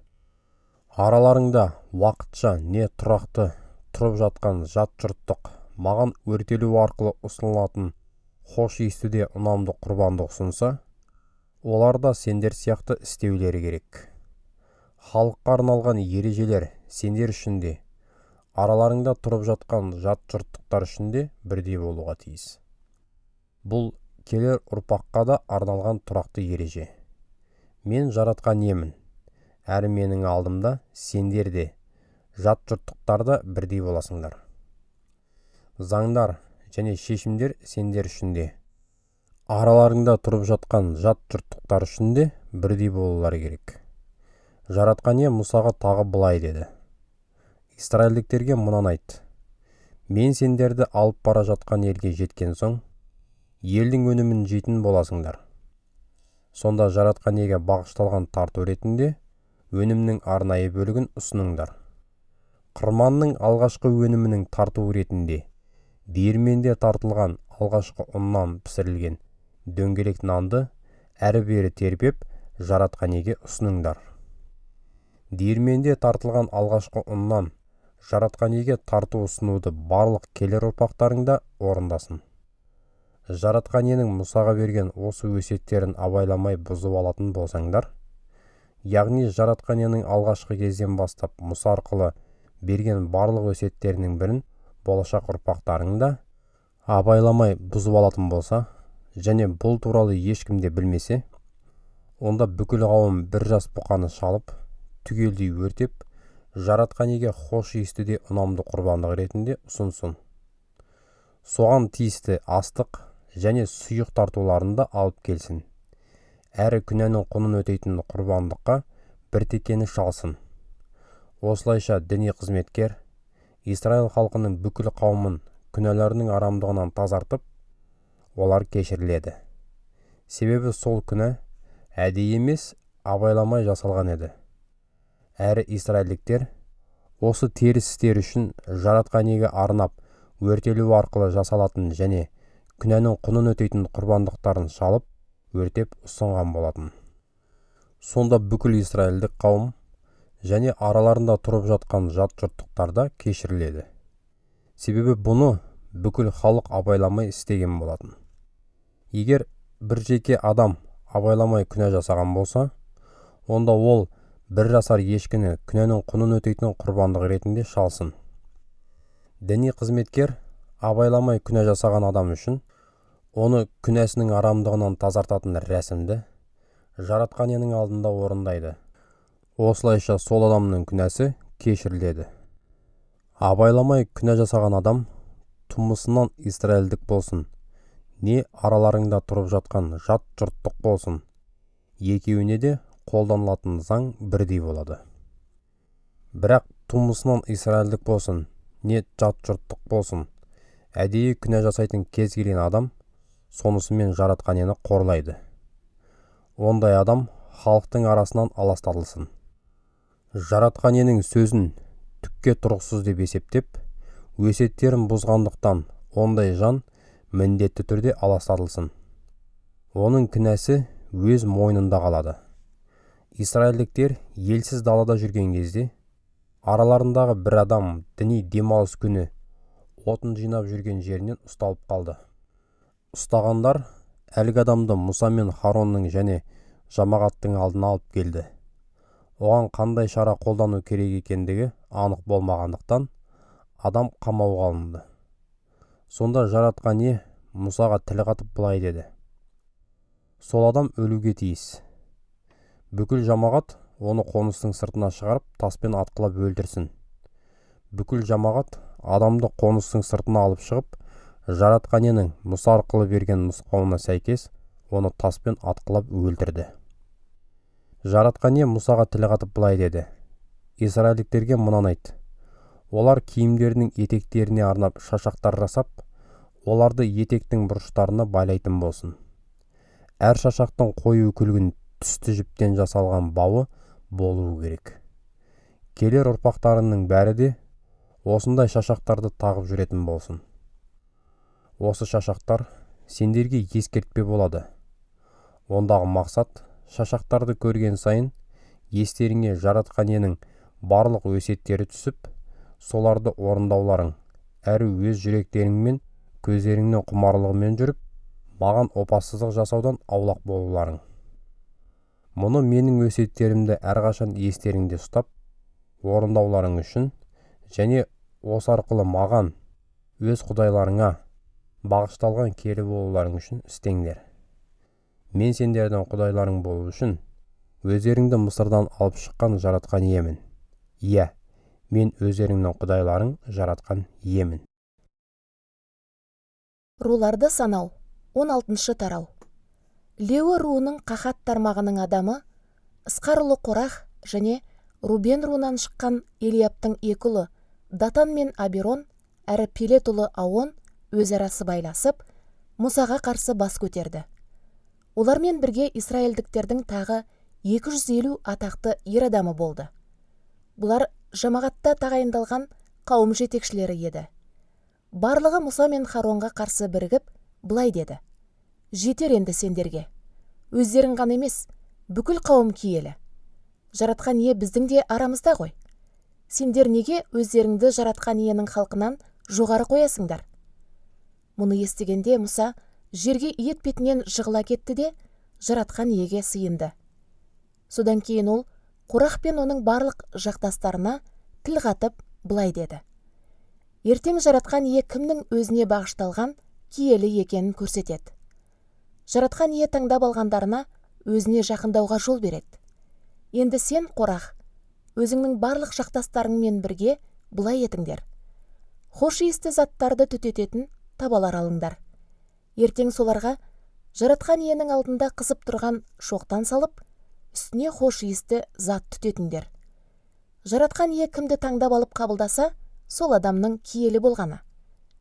Араларыңда уақытша не тұрақты тұрып жатқан жат жұрттық маған өртелу арқылы ұсынылатын хош иісті де ұнамды құрбандық ұсынса, олар да сендер сияқты істеулері керек. Халыққа арналған ережелер сендер үшін де, араларыңда тұрып жатқан жат жұрттықтар үшін де бірдей болуға тиіс. Бұл келер ұрпаққа да арналған тұрақты ереже. Мен Жаратқан Иемін, әрі менің алдымда сендер де, жат жұрттықтар да бірдей боласыңдар. Заңдар және шешімдер сендер үшін де, араларыңда тұрып жатқан жат жұрттықтар үшін де бірдей болулары керек. Жаратқан Ие Мұсаға тағы былай деді: Израильдіктерге мынаны айт: мен сендерді алып бара жатқан елге жеткен соң, елдің өнімін жейтін боласыңдар. Сонда Жаратқан Иеге бағышталған тарту ретінде өнімнің арнайы бөлігін ұсыныңдар. Қырманның алғашқы өнімінің тартуы ретінде диірменде тартылған алғашқы ұннан пісірілген дөңгелек нанды әрі-бері тербеп Жаратқан Иеге ұсыныңдар. Диірменде тартылған алғашқы ұннан Жаратқан Иеге тарту ұсынуды барлық келер ұрпақтарыңда орындасын. Жаратқан Иенің Мұсаға берген осы өсиеттерін абайламай бұзып алатын болсаңдар, яғни Жаратқан Иенің алғашқы кезден бастап Мұса арқылы берген барлық өсиеттерінің бірін болашақ ұрпақтарың да абайламай бұзып алатын болса, және бұл туралы ешкім де білмесе, онда бүкіл қауым бір жас бұқаны шалып, түгелдей өртеп, Жаратқан Иеге хош иісті де ұнамды құрбандық ретінде ұсынсын. Соған тиісті астық және сұйық тартуларын да алып келсін. Әрі күнәнің құнын өтейтін құрбандыққа бір текені шалсын. Осылайша діни қызметкер Израиль халқының бүкіл қауымын күнәларының арамдығынан тазартып, олар кешіріледі. Себебі сол күнә әдейі емес, абайламай жасалған еді. Әрі израильдіктер осы теріс істер үшін Жаратқан Иеге арнап өртелу арқылы жасалатын және күнәнің құнын өтейтін құрбандықтарын шалып, өртеп ұсынған болатын. Сонда бүкіл израильдік қауым және араларында тұрып жатқан жат жұрттықтар да кешіріледі. Себебі бұны бүкіл халық абайламай істеген болатын. Егер бір жеке адам абайламай күнә жасаған болса, онда ол бір жасар ешкіні күнәнің құнын өтейтін құрбандық ретінде шалсын. Діни қызметкер абайламай күнә жасаған адам үшін оны күнәсінің арамдығынан тазартатын рәсімді Жаратқан Иенің алдында орындайды. Осылайша сол адамның күнәсі кешіріледі. Абайламай күнә жасаған адам тумысынан израильдік болсын, не араларыңда тұрып жатқан жат жұрттық болсын, екеуіне де қолданылатын заң бірдей болады. Бірақ тумысынан израильдік болсын, не жат жұрттық болсын, әдейі күнә жасайтын кез келген адам сонысымен Жаратқан Иені қорлайды. Ондай адам халықтың арасынан аластатылсын. Жаратқан Иенің сөзін түкке тұрғысыз деп есептеп, өсиеттерін бұзғандықтан ондай жан міндетті түрде аластатылсын. Оның кінәсі өз мойнында қалады. Израильдіктер елсіз далада жүрген кезде, араларындағы бір адам діни демалыс күні отын жинап жүрген жерінен ұсталып қалды. Ұстағандар әлгі адамды Мұса мен Харонның және жамағаттың алдына алып келді. Оған қандай шара қолдану керек екендігі анық болмағандықтан, адам қамауға алынды. Сонда Жаратқан Ие Мұсаға тіл қатып былай деді: Сол адам өлуге тиіс. Бүкіл жамағат оны қоныстың сыртына шығарып, таспен атқылап өлтірсін. Бүкіл жамағат адамды қоныстың сыртына алып шығып, Жаратқан Иенің Мұса арқылы берген нұсқауына сәйкес оны таспен атқылап өлтірді. Жаратқан Ие Мұсаға тіл қатып былай деді: Израильдіктерге мынаны айт: олар киімдерінің етектеріне арнап шашақтар жасап, оларды етектің бұрыштарына байлайтын болсын. Әр шашақтың қою күлгін түсті жіптен жасалған бауы болуы керек. Келер ұрпақтарының бәрі де осындай шашақтарды тағып жүретін болсын. Осы шашақтар сендерге ескертпе болады. Ондағы мақсат, шашақтарды көрген сайын естеріңе Жаратқан Иенің барлық өсиеттері түсіп, соларды орындауларың, әрі өз жүректеріңмен көздеріңнің құмарлығымен жүріп, маған опасыздық жасаудан аулақ болуларың. Мұны менің өсиеттерімді әрқашан естеріңде ұстап, орындауларың үшін және осы арқылы маған, өз құдайларыңа бағышталған киелі болуларың үшін істеңдер. Мен сендердің құдайларың болу үшін өздеріңді Мысырдан алып шыққан Жаратқан Иемін. Иә, мен өздеріңнің құдайларың Жаратқан Иемін. Руларды санау, 16 тарау. Леуі руының Қахат тармағының адамы Ысқар ұлы Қорах және Рубен руынан шыққан Елиаптың екі ұлы Датан мен Абирон әрі Пелет ұлы Аон өзара сыбайласып, Мұсаға қарсы бас көтерді. Олармен бірге израильдіктердің тағы 250 атақты ер адамы болды. Бұлар жамағатта тағайындалған қауым жетекшілері еді. Барлығы Мұса мен Харонға қарсы бірігіп, былай деді: Жетер енді сендерге. Өздерің ғана емес, бүкіл қауым киелі. Жаратқан Ие біздің де арамызда ғой. Сендер неге өздеріңді Жаратқан Иенің халқынан жоғары қоясыңдар? Мұны естігенде Мұса жерге ет бетінен жығыла кетті де, Жаратқан Иеге сыйынды. Содан кейін ол Қорах пен оның барлық жақтастарына тіл қатып былай деді: Ертең Жаратқан Ие кімнің өзіне бағышталған киелі екенін көрсетеді. Жаратқан Ие таңдап алғандарына өзіне жақындауға жол береді. Енді сен, Қорах, өзіңнің барлық жақтастарыңмен бірге былай етіңдер. Хош иісті заттарды түтететін табалар алыңдар. Ертең соларға Жаратқан Иенің алдында қызып тұрған шоқтан салып, үстіне хош иісті зат түтетіңдер. Жаратқан Ие кімді таңдап алып қабылдаса, сол адамның киелі болғаны.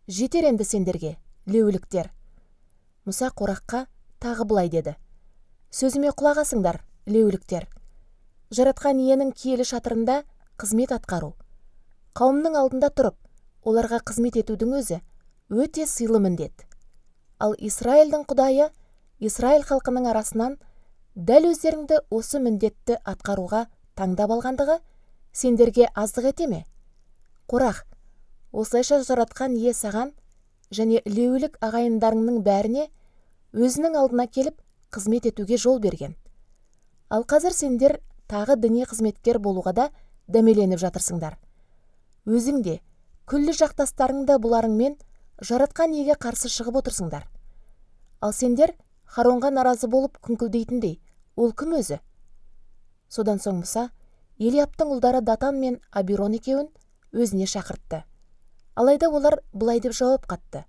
Жетер енді сендерге, леуіліктер. Мұса Қорахқа тағы былай деді: Сөзіме құлақ асыңдар, леуіліктер. Жаратқан Иенің киелі шатырында қызмет атқару, қауымның алдында тұрып, оларға қызмет етудің өзі өте сыйлы міндет. Ал Израильдің Құдайы Израиль халқының арасынан дәл өздеріңді осы міндетті атқаруға таңдап алғандығы сендерге аздық ете ме? Қорах, осылайша Жаратқан Ие саған және леуілік ағайындарыңның бәріне өзінің алдына келіп қызмет етуге жол берген. Ал қазір сендер тағы діни қызметкер болуға да дәмеленіп жатырсыңдар. Өзің де, күллі жақтастарың да бұларыңмен Жаратқан Иеге қарсы шығып отырсыңдар. Ал сендер Харонға наразы болып күңкілдейтіндей, ол кім өзі? Содан соң Мұса Елиаптың ұлдары Датан мен Абирон екеуін өзіне шақыртты. Алайда олар былай деп жауап қатты: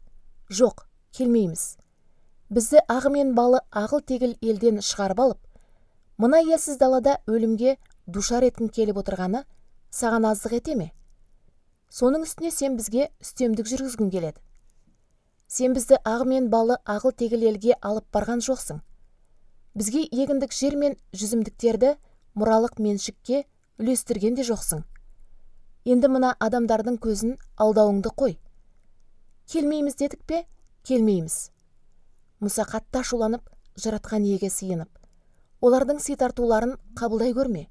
«Жоқ, келмейміз. Бізді ағы мен балы ағыл-тегіл елден шығарып алып, мына елсіз далада өлімге душар еткің келіп отырғаны саған аздық ете ме? Соның үстіне сен бізге үстемдік жүргізгің келеді. Сен бізді ағы мен балы ағыл-тегіл елге алып барған жоқсың. Бізге егіндік жер мен жүзімдіктерді мұралық меншікке үлестірген де жоқсың. Енді мына адамдардың көзін алдауыңды қой. Келмейміз дедік пе? Келмейміз». Мұса қатты ашуланып, Жаратқан Иеге сыйынып: «Олардың сый тартуларын қабылдай көрме.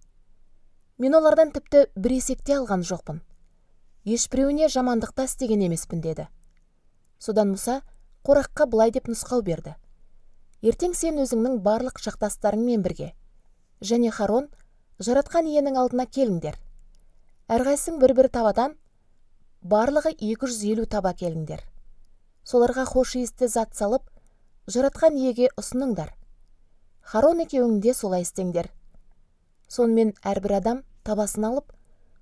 Мен олардан тіпті бір есек те алған жоқпын. Ешбіреуіне жамандық та істеген емеспін», деді. Содан Мұса Қораққа былай деп нұсқау берді: «Ертең сен өзіңнің барлық жақтастарыңмен бірге және Харон Жаратқан Иенің алдына келіңдер. Әрқайсың бір-бір табадан, барлығы 250 таба келіңдер. Соларға хош иісті зат салып, Жаратқан Иеге ұсыныңдар. Харон екеуің де солай істеңдер». Сонымен әрбір адам табасын алып,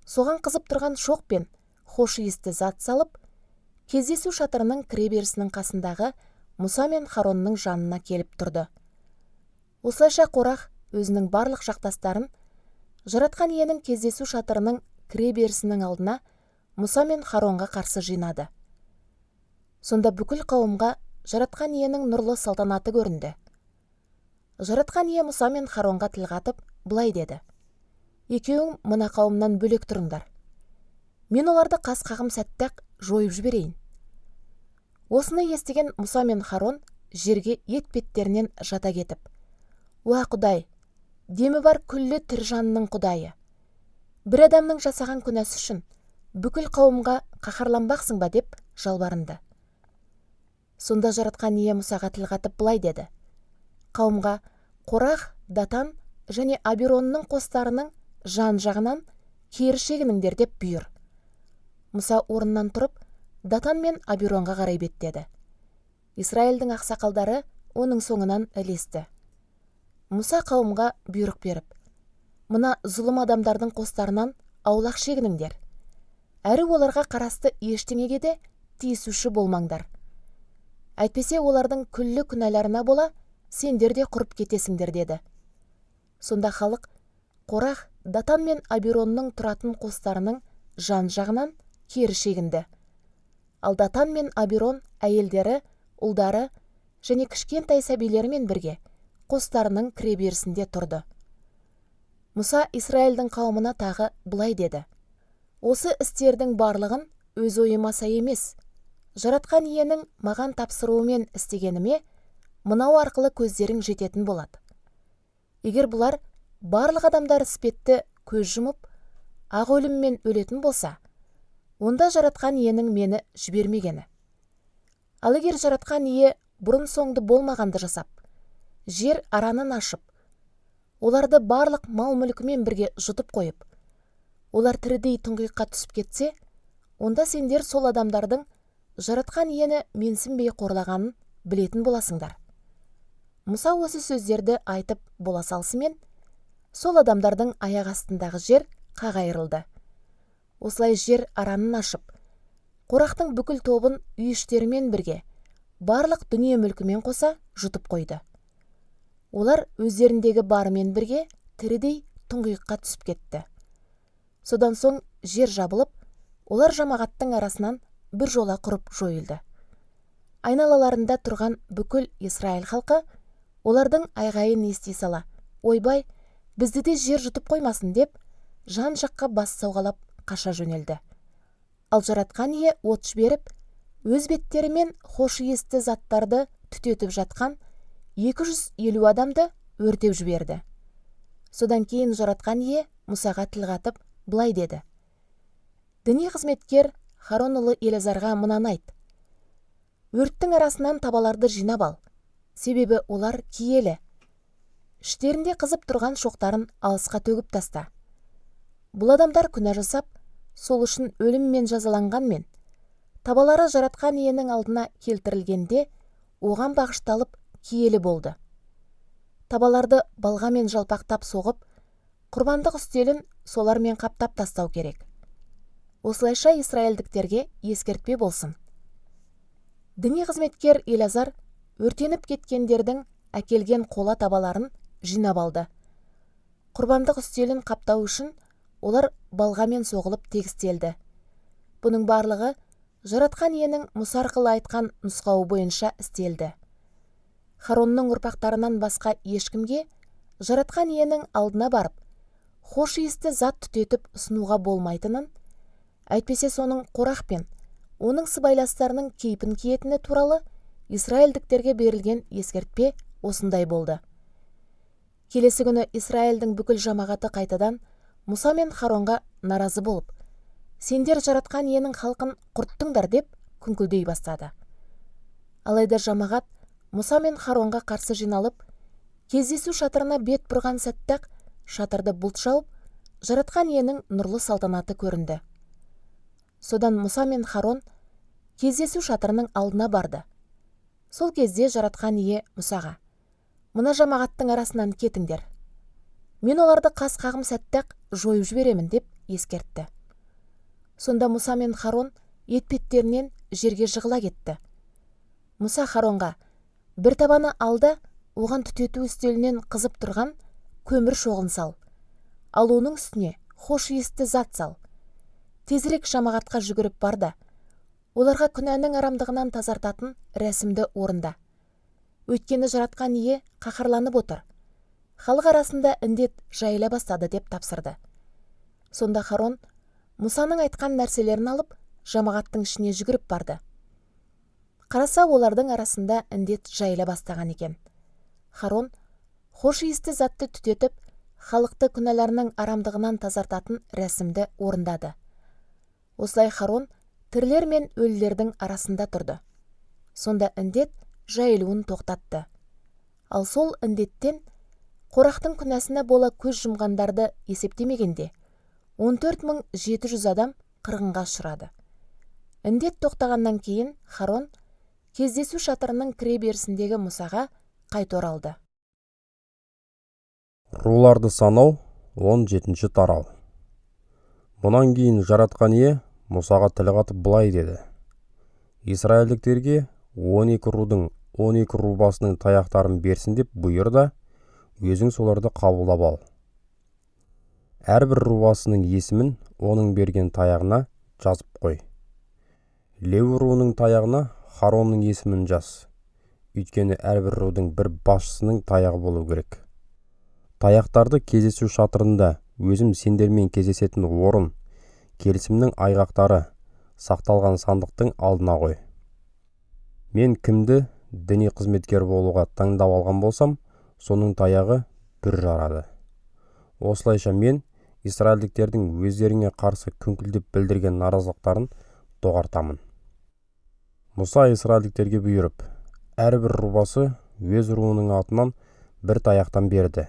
соған қызып тұрған шоқ пен хош иісті зат салып, кездесу шатырының кіреберісінің қасындағы Мұса мен Харонның жанына келіп тұрды. Осылайша Қорах өзінің барлық жақтастарын Жаратқан Иенің кездесу шатырының кіреберісінің алдына Мұса мен Харонға қарсы жинады. Сонда бүкіл қауымға Жаратқан Иенің нұрлы салтанаты көрінді. Жаратқан Ие Мұса мен Харонға тіл қатып, былай деді: «Екеуің мына қауымнан бөлек тұрыңдар. Мен оларды қас қағым сәтте-ақ жойып жіберейін». Осыны естіген Мұса мен Харон жерге етбеттерінен жата кетіп: «Уа Құдай, демі бар күллі тірі жанның Құдайы, бір адамның жасаған күнәсі үшін бүкіл қауымға қаһарланбақсың ба?» деп жалбарынды. Сонда Жаратқан Ие Мұсаға тіл қатып былай деді: «Қауымға Қорах, Датан және Абиронның қостарының жан жағынан кері шегініңдер деп бұйыр». Мұса орнынан тұрып, Датан мен Абиронға қарай беттеді. Израильдің ақсақалдары оның соңынан ілесті. Мұса қауымға бұйрық беріп: «Мына зұлым адамдардың қостарынан аулақ шегініңдер. Әрі оларға қарасты ештеңеге де тиісуші болмаңдар. Әйтпесе олардың күллі күнәларына бола сендер де құрып кетесіңдер», деді. Сонда халық Қорах, Датан мен Абиронның тұратын қостарының жан жағынан кері шегінді. Ал Датан мен Абирон әйелдері, ұлдары және кішкентай сәбилерімен бірге қостарының кіреберісінде тұрды. Мұса Израильдің қауымына тағы былай деді: «Осы істердің барлығын өз ойыма сай емес, Жаратқан Иенің маған тапсыруымен істегеніме мынау арқылы көздерің жететін болады. Егер бұлар барлық адамдар іспетті көз жұмып, ақ өліммен өлетін болса, онда Жаратқан Иенің мені жібермегені. Ал егер Жаратқан Ие бұрын соңды болмағанды жасап, жер аранын ашып, оларды барлық мал-мүлкімен бірге жұтып қойып, олар тірідей тұңғиыққа түсіп кетсе, онда сендер сол адамдардың Жаратқан Иені менсінбей қорлағанын білетін боласыңдар». Мұса осы сөздерді айтып бола салысымен, сол адамдардың аяқ астындағы жер қақ айырылды. Осылай жер аранын ашып, Қорақтың бүкіл тобын үй іштерімен бірге, барлық дүние мүлкімен қоса жұтып қойды. Олар өздеріндегі барымен бірге тірідей тұңғиыққа түсіп кетті. Содан соң жер жабылып, олар жамағаттың арасынан бір жола құрып жойылды. Айналаларында тұрған бүкіл Израиль халқы олардың айғайын ести сала: «Ойбай, бізді де жер жұтып қоймасын», деп жан жаққа бас сауғалап қаша жөнелді. Ал Жаратқан Ие от жіберіп, өз беттерімен хош иісті заттарды түтетіп жатқан 250 адамды өртеп жіберді. Содан кейін Жаратқан Ие Мұсаға тіл қатып былай деді: «Діни қызметкер Харон ұлы Елазарға мынаны айт: өрттің арасынан табаларды жинап ал, себебі олар киелі. Іштерінде қызып тұрған шоқтарын алысқа төгіп таста. Бұл адамдар күнә жасап, сол үшін өліммен жазаланғанмен, табалары Жаратқан Иенің алдына келтірілгенде, оған бағышталып киелі болды. Табаларды балғамен жалпақтап соғып, құрбандық үстелін солармен қаптап тастау керек. Осылайша израильдіктерге ескертпе болсын. Діни қызметкер Елазар өртеніп кеткендердің әкелген қола табаларын жинап алды. Құрбандық үстелін қаптау үшін олар балғамен соғылып тегістелді. Бұның барлығы Жаратқан Иенің Мұса арқылы айтқан нұсқауы бойынша істелді. Харонның ұрпақтарынан басқа ешкімге Жаратқан Иенің алдына барып, хош иісті зат түтетіп ұсынуға болмайтынын, әйтпесе соның Қорах пен оның сыбайластарының кейпін киетіні туралы израильдіктерге берілген ескертпе осындай болды. Келесі күні Израильдің бүкіл жамағаты қайтадан Мұса мен Харонға наразы болып, сендер Жаратқан Иенің халқын құрттыңдар деп күңкілдей бастады. Алайда жамағат Мұса мен Харонға қарсы жиналып, кездесу шатырына бет бұрған сәтте-ақ шатырды бұлт жауып, Жаратқан Иенің нұрлы салтанаты көрінді. Содан Мұса мен Харон кездесу шатырының алдына барды. Сол кезде Жаратқан Ие Мұсаға: «Мына жамағаттың арасынан кетіңдер. Мен оларды қас қағым сәтте-ақ жойып жіберемін» деп ескертті. Сонда Мұса мен Харон етпеттерінен жерге жығыла кетті. Мұса Харонға: «Бір табаны алда, оған түтету үстелінен қызып тұрған көмір шоғын сал, ал оның үстіне хош иісті зат сал. Тезірек жамағатқа жүгіріп бар да, оларға күнәнің арамдығынан тазартатын рәсімді орында. Өйткені Жаратқан Ие қаһарланып отыр. Халық арасында індет жайыла бастады» деп тапсырды. Сонда Харон Мұсаның айтқан нәрселерін алып, жамағаттың ішіне жүгіріп барды. Қараса, олардың арасында індет жайыла бастаған екен. Харон хош иісті затты түтетіп, халықты күнәларының арамдығынан тазартатын рәсімді орындады. Осылай Харон тірілер мен өлілердің арасында тұрды. Сонда індет жайылуын тоқтатты. Ал сол індеттен Қорахтың күнәсіне бола көз жұмғандарды есептемегенде 14 700 адам қырғынға ұшырады. Індет тоқтағаннан кейін Харон кездесу шатырының кіре берісіндегі Мұсаға қайта оралды. Руларды санау, 17 тарау. Мұнан кейін Жаратқан Ие Мұсаға тіл қатып былай деді: Израильдіктерге 12 рудың 12 рубасының таяқтарын берсін деп бұйыр да, өзің соларды қабылдап ал. Әрбір рубасының есімін оның берген таяғына жазып қой. Леуі руының таяғына Харонның есімін жаз. Өйткені әрбір рудың бір басшысының таяғы болу керек. Таяқтарды кездесу шатырында өзім сендермен кездесетін орын, келісімнің айғақтары сақталған сандықтың алдына қой. Мен кімді діни қызметкер болуға таңдап алған болсам, соның таяғы бүр жарады. Осылайша мен израильдіктердің өздеріңе қарсы күңкілдеп білдірген наразылықтарын доғартамын. Мұса израильдіктерге бұйырып, әрбір рубасы өз руының атынан бір таяқтан берді.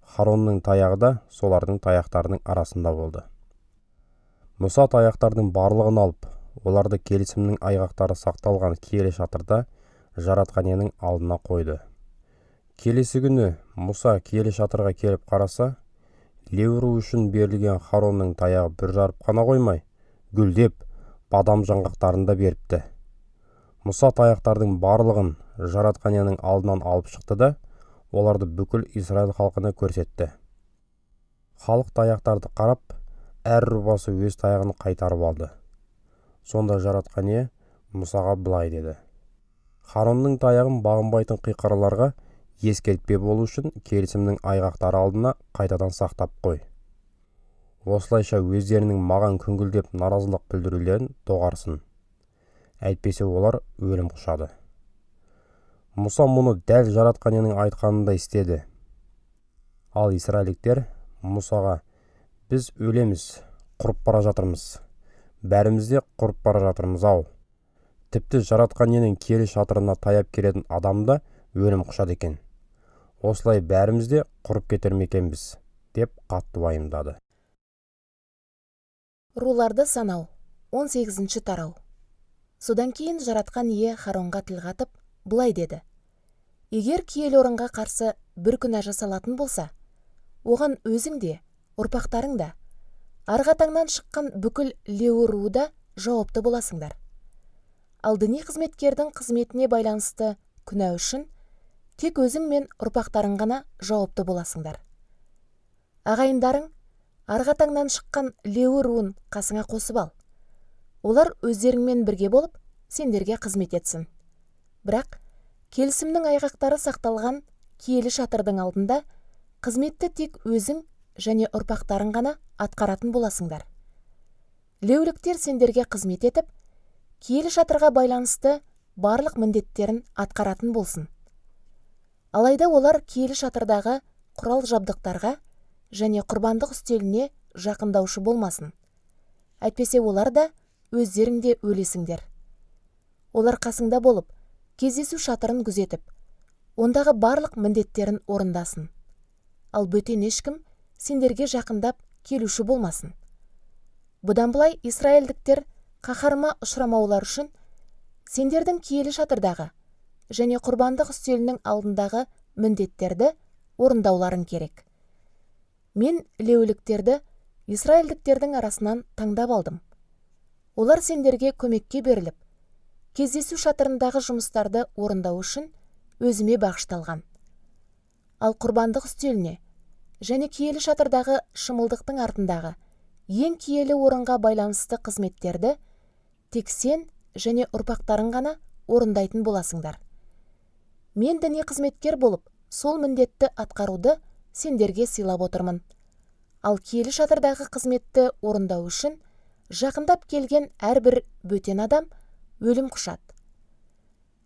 Харонның таяғы да солардың таяқтарының арасында болды. Мұса таяқтардың барлығын алып, оларды келісімнің айғақтары сақталған киелі шатырда Жаратқан Иенің алдына қойды. Келесі күні Мұса киелі шатырға келіп қараса, Леуі руы үшін берілген Харонның таяғы бүр жарып қана қоймай, гүлдеп, бадам жаңғақтарын да беріпті. Мұса таяқтардың барлығын Жаратқан Иенің алдынан алып шықты да, оларды бүкіл Израиль халқына көрсетті. Халық таяқтарды қарап, әр рубасы өз таяғын қайтарып алды. Сонда Жаратқан Ие Мұсаға былай деді: Харонның таяғын бағынбайтын қиқарларға ескертпе болу үшін келісімнің айғақтары алдына қайтадан сақтап қой. Осылайша өздерінің маған күңкілдеп наразылық білдірулерін доғарсын. Әйтпесе олар өлім құшады. Мұса мұны дәл Жаратқан Иенің айтқанындай істеді. Ал израильдіктер Мұсаға: «Біз өлеміз, құрып бара жатырмыз. Бәріміз де құрып бара жатырмыз-ау. Тіпті Жаратқан Иенің киелі шатырына таяп келетін адам да өлім құшады екен. Осылай бәріміз де құрып кетер ме екенбіз?» деп қатты уайымдады. Руларды санау, 18 тарау. Содан кейін Жаратқан Ие Харонға тіл қатып, былай деді: Егер киелі орынға қарсы бір күнә жасалатын болса, оған өзің де, ұрпақтарың да, Арғы атаңнан шыққан бүкіл Леуі руы да жауапты боласыңдар. Ал діни қызметкердің қызметіне байланысты күнә үшін тек өзің мен ұрпақтарың ғана жауапты боласыңдар. Ағайындарың арғы атаңнан шыққан Леуі руын қасыңа қосып ал. Олар өздеріңмен бірге болып, сендерге қызмет етсін. Бірақ келісімнің айғақтары сақталған киелі шатырдың алдында қызметті тек өзің және ұрпақтарың ғана атқаратын боласыңдар. Леуліктер сендерге қызмет етіп, киелі шатырға байланысты барлық міндеттерін атқаратын болсын. Алайда олар киелі шатырдағы құрал-жабдықтарға және құрбандық үстеліне жақындаушы болмасын. Әйтпесе олар да өздерің де өлесіңдер. Олар қасыңда болып, кездесу шатырын күзетіп, ондағы барлық міндеттерін орындасын. Ал бөтен ешкім сендерге жақындап келуші болмасын. Бұдан былай израильдіктер қаһарыма ұшырамаулар үшін сендердің киелі шатырдағы және құрбандық үстелінің алдындағы міндеттерді орындауларың керек. Мен леуіліктерді израильдіктердің арасынан таңдап алдым. Олар сендерге көмекке беріліп, кездесу шатырындағы жұмыстарды орындау үшін өзіме бағышталған. Ал құрбандық үстеліне және киелі шатырдағы шымылдықтың артындағы ең киелі орынға байланысты қызметтерді тек сен және ұрпақтарың ғана орындайтын боласыңдар. Мен діни қызметкер болып, сол міндетті атқаруды сендерге сыйлап отырмын. Ал киелі шатырдағы қызметті орындау үшін жақындап келген әрбір бөтен адам өлім құшады.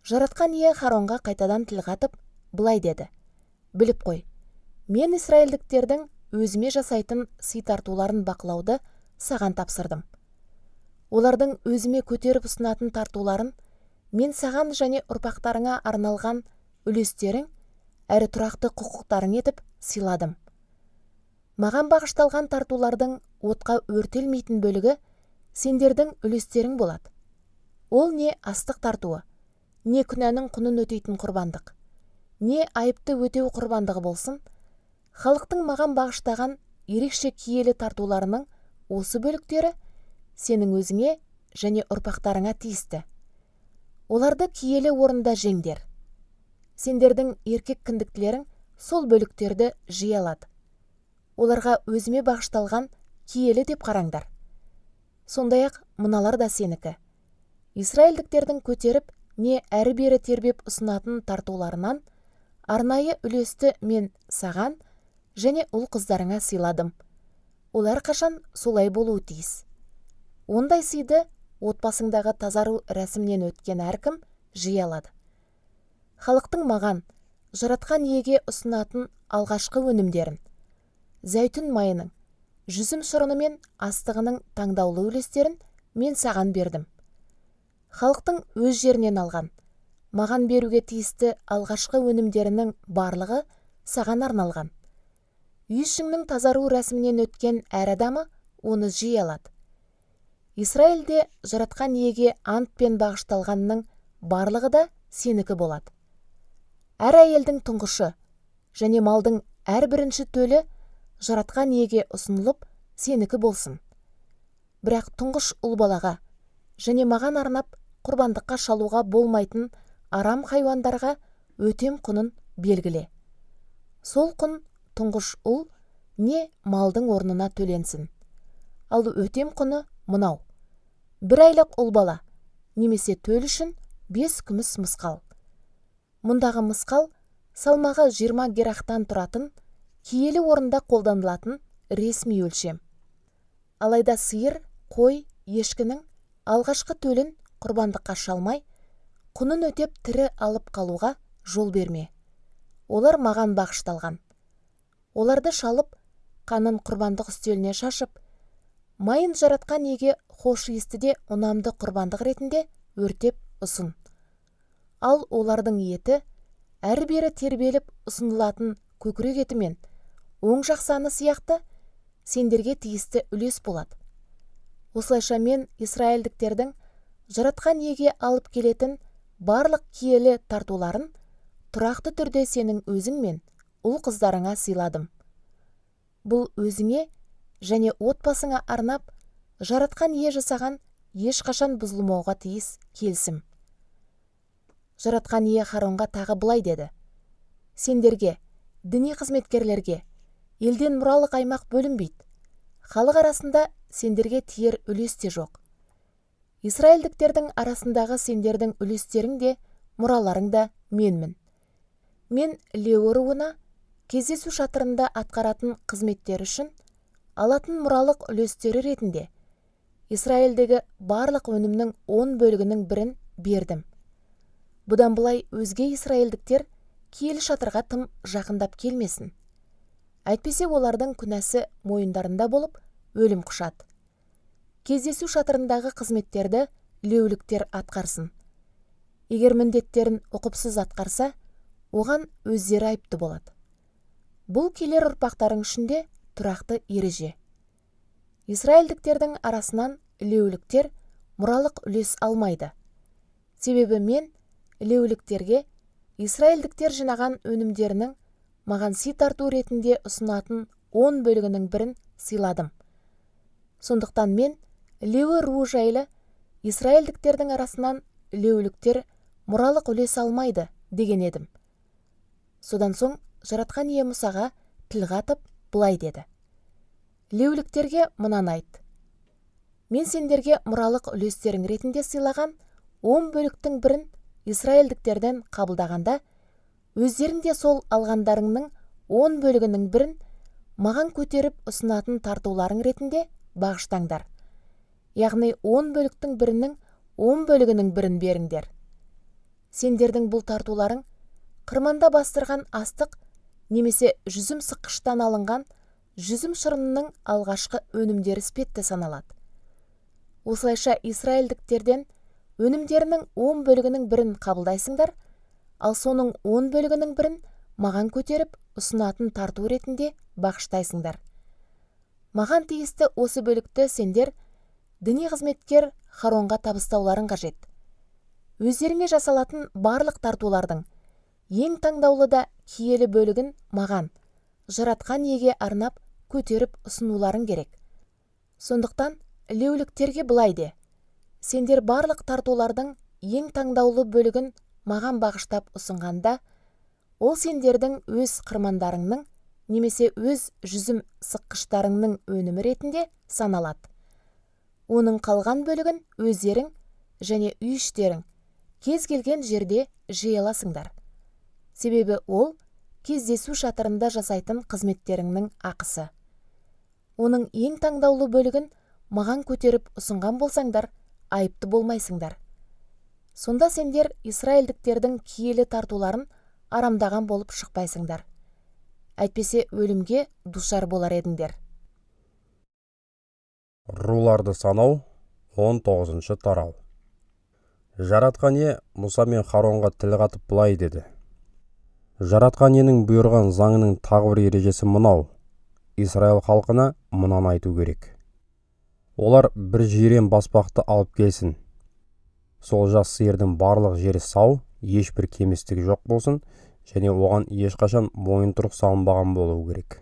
Жаратқан Ие Харонға қайтадан тіл қатып, былай деді: Біліп қой, мен израильдіктердің өзіме жасайтын сый тартуларын бақылауды саған тапсырдым. Олардың өзіме көтеріп ұсынатын тартуларын мен саған және ұрпақтарыңа арналған үлестерің әрі тұрақты құқықтарың етіп сыйладым. Маған бағышталған тартулардың отқа өртелмейтін бөлігі сендердің үлестерің болады. Ол не астық тартуы, не күнәнің құнын өтейтін құрбандық, не айыпты өтеу құрбандығы болсын, халықтың маған бағыштаған ерекше киелі тартуларының осы бөліктері сенің өзіңе және ұрпақтарыңа тиісті. Оларды киелі орында жеңдер. Сендердің еркек кіндіктілерің сол бөліктерді жей алады. Оларға өзіме бағышталған киелі деп қараңдар. Сондай-ақ мыналар да сенікі. Израильдіктердің көтеріп, не әрі-бері тербеп ұсынатын тартуларынан арнайы үлесті мен саған және ұл-қыздарыңа сыйладым. Ол әрқашан солай болуы тиіс. Ондай сыйды отбасыңдағы тазару рәсімнен өткен әркім жей алады. Халықтың маған, Жаратқан Иеге ұсынатын алғашқы өнімдерін, зәйтүн майының, жүзім шырыны мен астығының таңдаулы үлестерін мен саған бердім. Халықтың өз жерінен алған, маған беруге тиісті алғашқы өнімдерінің барлығы саған арналған. Үй ішіңнің тазару рәсімінен өткен әр адамы оны жей алады. Израильде Жаратқан Иеге антпен бағышталғанның барлығы да сенікі болады. Әр әйелдің тұңғышы және малдың әр бірінші төлі Жаратқан Иеге ұсынылып, сенікі болсын. Бірақ тұңғыш ұл балаға және маған арнап құрбандыққа шалуға болмайтын арам хайуандарға өтем құнын белгіле. Сол құн тұңғыш ұл не малдың орнына төленсін. Ал өтем құны мынау: бір айлық ұл бала немесе төл үшін 5 күміс мысқал. Мұндағы мысқал салмағы 20 герахтан тұратын киелі орында қолданылатын ресми өлшем. Алайда сиыр, қой, ешкінің алғашқы төлін құрбандыққа шалмай, құнын өтеп тірі алып қалуға жол берме. Олар маған бағышталған. Оларды шалып, қанын құрбандық үстеліне шашып, майын Жаратқан Иеге хош иісті де ұнамды құрбандық ретінде өртеп ұсын. Ал олардың еті әрі-бері тербеліп ұсынылатын көкірек еті мен оң жақ саны сияқты сендерге тиісті үлес болады. Осылайша мен израильдіктердің Жаратқан Иеге алып келетін барлық киелі тартуларын тұрақты түрде сенің өзің мен ұл-қыздарыңа сыйладым. Бұл өзіңе және отбасыңа арнап Жаратқан Ие жасаған ешқашан бұзылмауға тиіс келісім. Жаратқан Ие Харонға тағы былай деді: Сендерге, діни қызметкерлерге, елден мұралық аймақ бөлінбейді. Халық арасында сендерге тиер үлес те жоқ. Израильдіктердің арасындағы сендердің үлестерің де, мұраларың да менмін. Мен Леуі руына кездесу шатырында атқаратын қызметтері үшін алатын мұралық үлестері ретінде Израильдегі барлық өнімнің 10 бөлігінің бірін бердім. Бұдан былай өзге израильдіктер киелі шатырға тым жақындап келмесін. Әйтпесе олардың күнәсі мойындарында болып, өлім құшады. Кездесу шатырындағы қызметтерді леуліктер атқарсын. Егер міндеттерін ұқыпсыз атқарса, оған өздері айыпты болады. Бұл келер ұрпақтарың үшін де тұрақты ереже. Израильдіктердің арасынан леуліктер мұралық үлес алмайды. Себебі мен леуліктерге израильдіктер жинаған өнімдерінің маған сый тарту ретінде ұсынатын 10 бөлігінің бірін сыйладым. Сондықтан мен Леуі руы жайлы израильдіктердің арасынан леуліктер мұралық үлес алмайды деген едім. Содан соң Жаратқан Ие Мұсаға тіл қатып былай деді: Леуліктерге мынаны айт. Мен сендерге мұралық үлестерің ретінде сыйлаған 10 бөліктің бірін израильдіктерден қабылдағанда, өздерің де сол алғандарыңның 10 бөлігінің бірін маған көтеріп ұсынатын тартуларың ретінде бағыштаңдар. Яғни 10 бөліктің бірінің 10 бөлігінің бірін беріңдер. Сендердің бұл тартуларың қырманда бастырған астық немесе жүзім сыққыштан алынған жүзім шырынының алғашқы өнімдері іспетті саналады. Осылайша израильдіктерден өнімдерінің 10 бөлігінің бірін қабылдайсыңдар, ал соның 10 бөлігінің бірін маған көтеріп ұсынатын тарту ретінде бағыштайсыңдар. Маған тиісті осы бөлікті сендер діни қызметкер Харонға табыстауларың қажет. Өздеріңе жасалатын барлық тартулардың ең таңдаулы да киелі бөлігін маған, Жаратқан Иеге арнап көтеріп ұсынуларың керек. Сондықтан леуліктерге былай де: сендер барлық тартулардың ең таңдаулы бөлігін маған бағыштап ұсынғанда, ол сендердің өз қырмандарыңның немесе өз жүзім сыққыштарыңның өнімі ретінде саналады. Оның қалған бөлігін өздерің және үй іштерің кез келген жерде жей аласыңдар. Себебі ол кездесу шатырында жасайтын қызметтеріңнің ақысы. Оның ең таңдаулы бөлігін маған көтеріп ұсынған болсаңдар, айыпты болмайсыңдар. Сонда сендер израильдіктердің киелі тартуларын арамдаған болып шықпайсыңдар. Әйтпесе өлімге душар болар едіңдер. Руларды санау 19 тарау. Жаратқан Ие Мұса мен Харонға тіл қатып былай деді: Жаратқан Иенің бұйырған заңының тағы бір ережесі мынау: Израиль халқына мынаны айту керек. Олар бір жирен баспақты алып келсін. Сол жас сиырдың барлық жері сау, ешбір кемістігі жоқ болсын, және оған ешқашан мойынтұрық салынбаған болуы керек.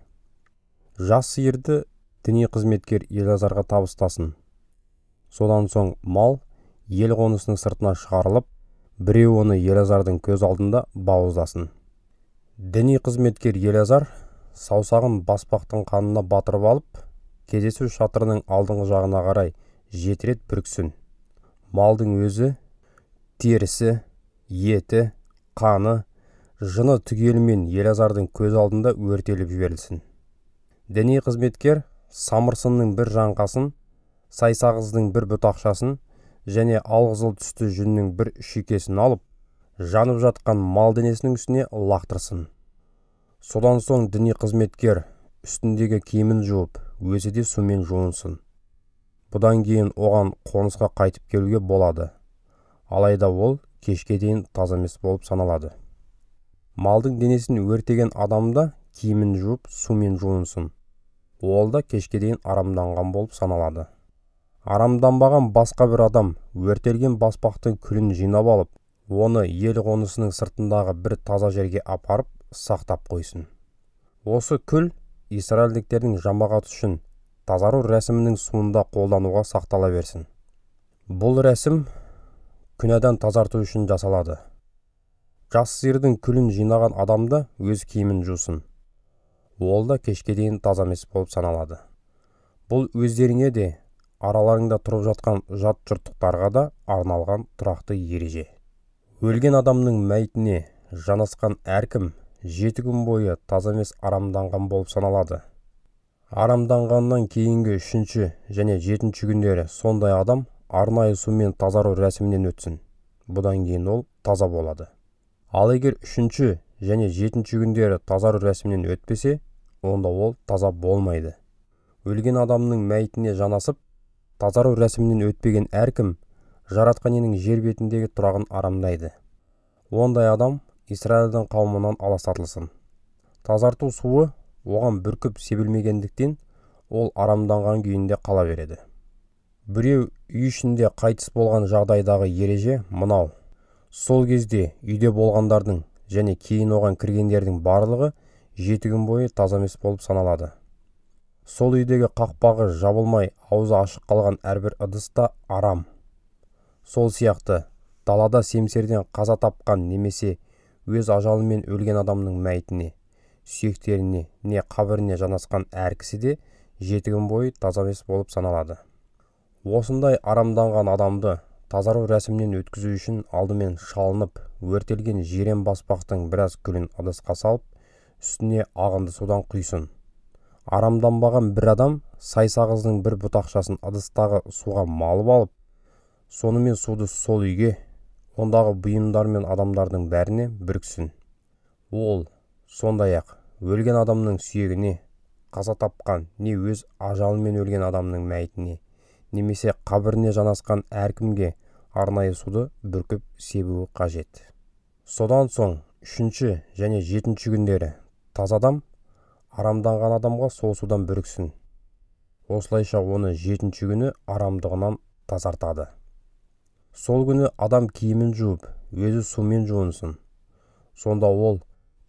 Жас сиырды діни қызметкер Елазарға табыстасын. Содан соң мал ел қонысының сыртына шығарылып, біреу оны Елазардың көз алдында бауыздасын. Діни қызметкер Елазар саусағын баспақтың қанына батырып алып, кездесу шатырының алдыңғы жағына қарай 7 рет бүрксін. Малдың өзі, терісі, еті, қаны, жыны түгелімен Елазардың көз алдында өртеліп жіберілсін. Діни қызметкер самырсынның бір жаңқасын, сайсағыздың бір бұтақшасын және алғызыл түсті жүннің бір шүйкесін алып, жанып жатқан мал денесінің үстіне лақтырсын. Содан соң діни қызметкер үстіндегі киімін жуып, өзі де сумен жуынсын. Бұдан кейін оған қонысқа қайтып келуге болады. Алайда ол кешке дейін таза емес болып саналады. Малдың денесін өртеген адам да киімін жуып, сумен жуынсын. Ол да кешке дейін арамданған болып саналады. Арамданбаған басқа бір адам өртелген баспақтың күлін жинап алып, оны ел қонысының сыртындағы бір таза жерге апарып сақтап қойсын. Осы күл израильдіктердің жамағаты үшін тазару рәсімінің суында қолдануға сақтала берсін. Бұл рәсім күнәдан тазарту үшін жасалады. Жас сиырдың күлін жинаған адам да өз киімін жусын. Ол да кешке дейін таза емес болып саналады. Бұл өздеріңе де, араларыңда тұрып жатқан жат жұрттықтарға да арналған тұрақты ереже. Өлген адамның мәйітіне жанасқан әркім 7 күн бойы таза емес арамданған болып саналады. Арамданғаннан кейінгі 3-ші және 7-ші күндері сондай адам арнайы сумен тазару рәсімінен өтсін. Бұдан кейін ол таза болады. Ал егер 3-ші және 7-ші күндері тазару рәсімінен өтпесе, онда ол таза болмайды. Өлген адамның мәйітіне жанасып, тазару рәсімінен өтпеген әркім Жаратқан Иенің жер бетіндегі тұрағын арамдайды. Ондай адам Израильдің қауымынан аластатылсын. Тазарту суы оған бүркіп себілмегендіктен, ол арамданған күйінде қала береді. Біреу үй ішінде қайтыс болған жағдайдағы ереже мынау. Сол кезде үйде болғандардың және кейін оған кіргендердің барлығы 7 күн бойы таза емес болып саналады. Сол үйдегі қақпағы жабылмай аузы ашық қалған әрбір ыдыс та арам. Сол сияқты далада семсерден қаза тапқан немесе өз ажалымен өлген адамның мәйітіне, сүйектеріне не қабіріне жанасқан әр кісі де 7 күн бойы таза емес болып саналады. Осындай арамданған адамды тазару рәсімінен өткізу үшін алдымен шалынып, өртелген жирен баспақтың біраз күлін ыдысқа салып, үстіне ағынды судан құйсын. Арамданбаған бір адам сай сағыздың бір бұтақшасын ыдыстағы суға малып алып, сонымен суды сол үйге, ондағы бұйымдар мен адамдардың бәріне бүрксін. Ол, сондай-ақ, өлген адамның сүйегіне, қаза тапқан не өз ажалымен өлген адамның мәйітіне, немесе қабіріне жанасқан әркімге арнайы суды бүркіп себуі қажет. Содан соң 3-ші және 7-ші күндері таза адам арамданған адамға сол судан бүрксін. Осылайша оны 7-ші күні арамдығынан тазартады. Сол күні адам киімін жуып, өзі сумен жуынсын. Сонда ол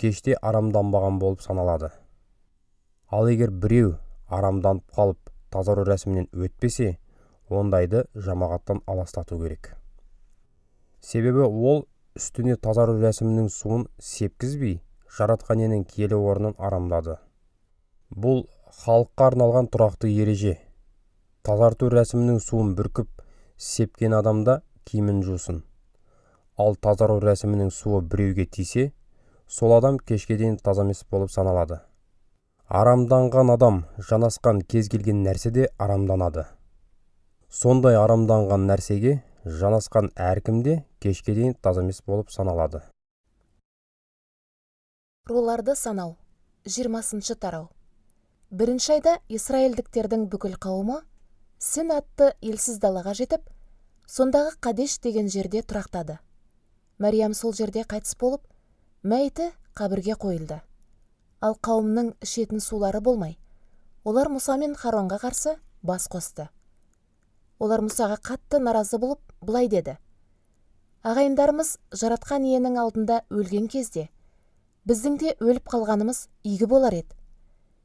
кеште арамданбаған болып саналады. Ал егер біреу арамданып қалып, тазару рәсімінен өтпесе, ондайды жамағаттан аластату керек. Себебі ол үстіне тазару рәсімінің суын сепкізбей, Жаратқан Иенің киелі орнын арамдады. Бұл халыққа арналған тұрақты ереже. Тазарту рәсімінің суын бүркіп сепкен адамда киімін жусын. Ал тазару рәсімінің суы біреуге тисе, сол адам кешке дейін таза емес болып саналады. Арамданған адам жанасқан кез келген нәрсе де арамданады. Сондай арамданған нәрсеге жанасқан әркім де кешке дейін таза емес болып саналады. Руларды санау. 20 тарау. Бірінші айда израильдіктердің бүкіл қауымы Сін атты елсіз далаға жетіп, сондағы Қадеш деген жерде тұрақтады. Мәриям сол жерде қайтыс болып, мәйіті қабірге қойылды. Ал қауымның ішетін сулары болмай, олар Мұса мен Харонға қарсы бас қосты. Олар Мұсаға қатты наразы болып, былай деді: Ағайындарымыз Жаратқан Иенің алдында өлген кезде, біздің де өліп қалғанымыз игі болар еді.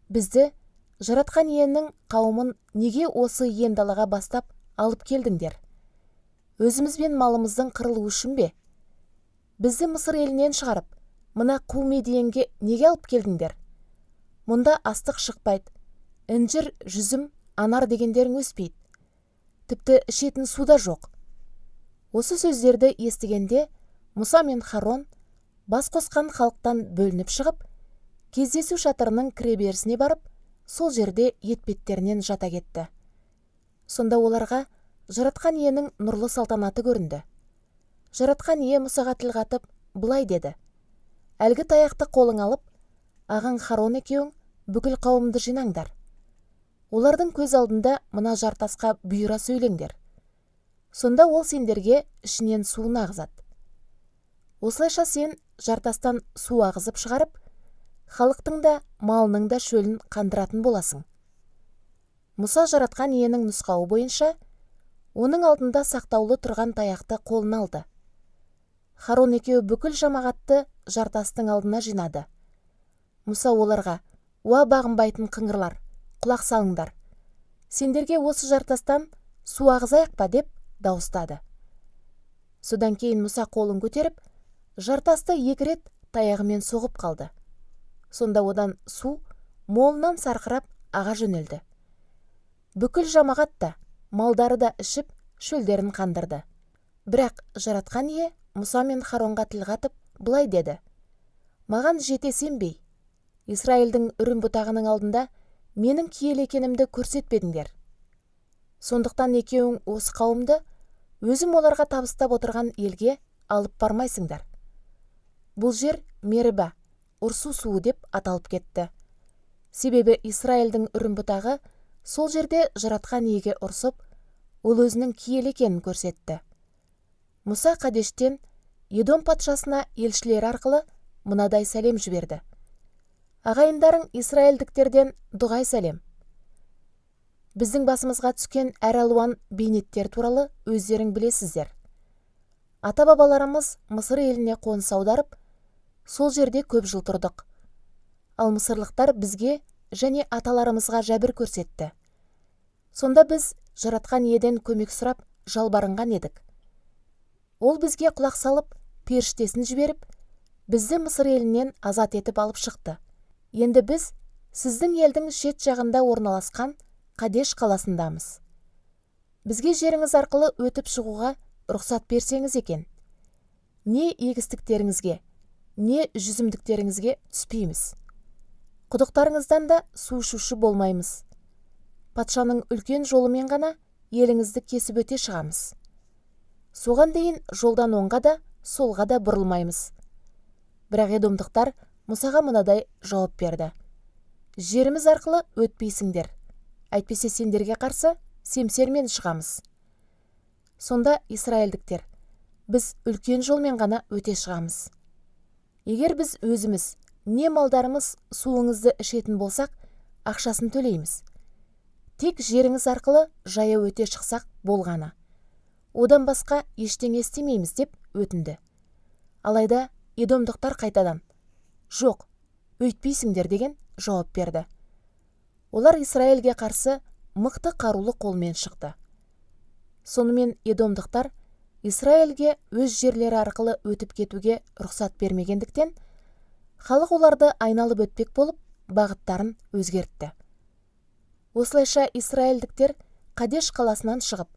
Бізді Жаратқан Иенің қауымын неге осы иен далаға бастап алып келдіңдер? Өзіміз бен малымыздың қырылуы үшін бе? Бізді Мысыр елінен шығарып, мына қу Медиенге неге алып келдіңдер? Мұнда астық шықпайды, інжір, жүзім, анар дегендерің өспейді. Тіпті ішетін су да жоқ. Осы сөздерді естігенде Мұса мен Харон бас қосқан халықтан бөлініп шығып, кездесу шатырының кіреберісіне барып, сол жерде етбеттерінен жата кетті. Сонда оларға Жаратқан Иенің нұрлы салтанаты көрінді. Жаратқан Ие Мұсаға тіл қатып, былай деді: Әлгі таяқты қолың алып, ағаң Харон екеуің бүкіл қауымды жинаңдар. Олардың көз алдында мына жартасқа бұйыра сөйлеңдер. Сонда ол сендерге ішінен суын ағызады. Осылайша сен жартастан су ағызып шығарып, халықтың да малының да шөлін қандыратын боласың. Мұса Жаратқан Иенің нұсқауы бойынша оның алдында сақтаулы тұрған таяқты қолына алды. Харон екеуі бүкіл жамағатты жартастың алдына жинады. Мұса оларға: «Уа бағынбайтын қыңырлар, құлақ салыңдар. Сендерге осы жартастан су ағызайық па деп дауыстады. Содан кейін Мұса қолын көтеріп, жартасты 2 рет таяғымен соғып қалды. Сонда одан су молынан сарқырап аға жөнелді. Бүкіл жамағат та, малдары да ішіп, шөлдерін қандырды. Бірақ Жаратқан Ие Мұса мен Харонға тіл қатып, былай деді: Маған жете сенбей, Израильдің үрім бұтағының алдында менің киелі екенімді көрсетпедіңдер. Сондықтан екеуің осы қауымды өзім оларға табыстап отырған елге алып бармайсыңдар. Бұл жер Мериба, ұрсу суы деп аталып кетті. Себебі Израильдің үрім бұтағы сол жерде Жаратқан Иеге ұрсып, ол өзінің киелі екенін көрсетті. Мұса Қадештен Едом патшасына елшілері арқылы мынадай сәлем жіберді: Ағайындарың израильдіктерден дұғай сәлем. Біздің басымызға түскен әр алуан бейнеттер туралы өздерің білесіздер. Ата-бабаларымыз Мысыр еліне қоныс аударып, сол жерде көп жыл тұрдық. Ал мысырлықтар бізге және аталарымызға жәбір көрсетті. Сонда біз Жаратқан Иеден көмек сұрап жалбарынған едік. Ол бізге құлақ салып, періштесін жіберіп, бізді Мысыр елінен азат етіп алып шықты. Енді біз сіздің елдің шет жағында орналасқан Қадеш қаласындамыз. Бізге жеріңіз арқылы өтіп шығуға рұқсат берсеңіз екен. Не егістіктеріңізге, не жүзімдіктеріңізге түспейміз. Құдықтарыңыздан да су ішуші болмаймыз. Патшаның үлкен жолымен ғана еліңізді кесіп өте шығамыз. Соған дейін жолдан оңға да, солға да бұрылмаймыз. Бірақ едомдықтар Мұсаға мынадай жауап берді: Жеріміз арқылы өтпейсіңдер, әйтпесе сендерге қарсы семсермен шығамыз. Сонда израильдіктер: Біз үлкен жолмен ғана өте шығамыз. Егер біз өзіміз не малдарымыз суыңызды ішетін болсақ, ақшасын төлейміз. Тек жеріңіз арқылы жаяу өте шықсақ болғаны. Одан басқа ештеңе істемейміз деп өтінді. Алайда едомдықтар қайтадан: Жоқ, өйтпейсіңдер деген жауап берді. Олар Израильге қарсы мықты қарулы қолмен шықты. Сонымен едомдықтар Израильге өз жерлері арқылы өтіп кетуге рұқсат бермегендіктен, халық оларды айналып өтпек болып бағыттарын өзгертті. Осылайша израильдіктер Қадеш қаласынан шығып,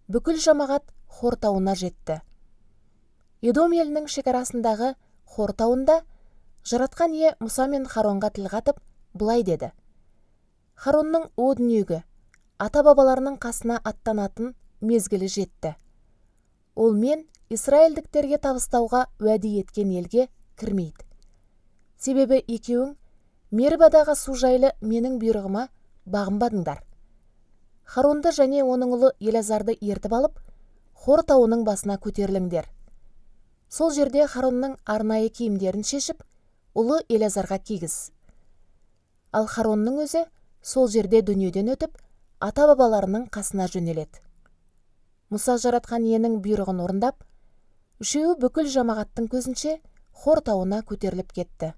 бүкіл жамағат Хор тауына жетті. Едом елінің шекарасындағы Хор тауында Жаратқан Ие Мұса мен Харонға тіл қатып, былай деді: Харонның о дүниеге, ата-бабаларының қасына аттанатын мезгілі жетті. Ол мен израильдіктерге табыстауға уәде еткен елге кірмейді. Себебі екеуің Мерибадағы су жайлы менің бұйрығыма бағынбадыңдар. Харонды және оның ұлы Елазарды ертіп алып, Хор тауының басына көтеріліңдер. Сол жерде Харонның арнайы киімдерін шешіп, ұлы Елазарға кигіз. Ал Харонның өзі сол жерде дүниеден өтіп, ата-бабаларының қасына жөнеледі. Мұса Жаратқан Иенің бұйрығын орындап, үшеуі бүкіл жамағаттың көзінше Хор тауына көтеріліп кетті.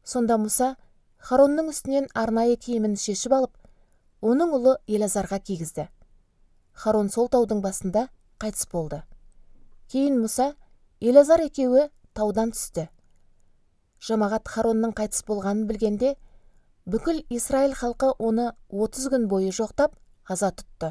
Сонда Мұса Харонның үстінен арнайы киімін шешіп алып, оның ұлы Елазарға кигізді. Харон сол таудың басында қайтыс болды. Кейін Мұса, Елазар екеуі таудан түсті. Жамағат Харонның қайтыс болғанын білгенде, бүкіл Израиль халқы оны 30 күн бойы жоқтап, аза тұтты.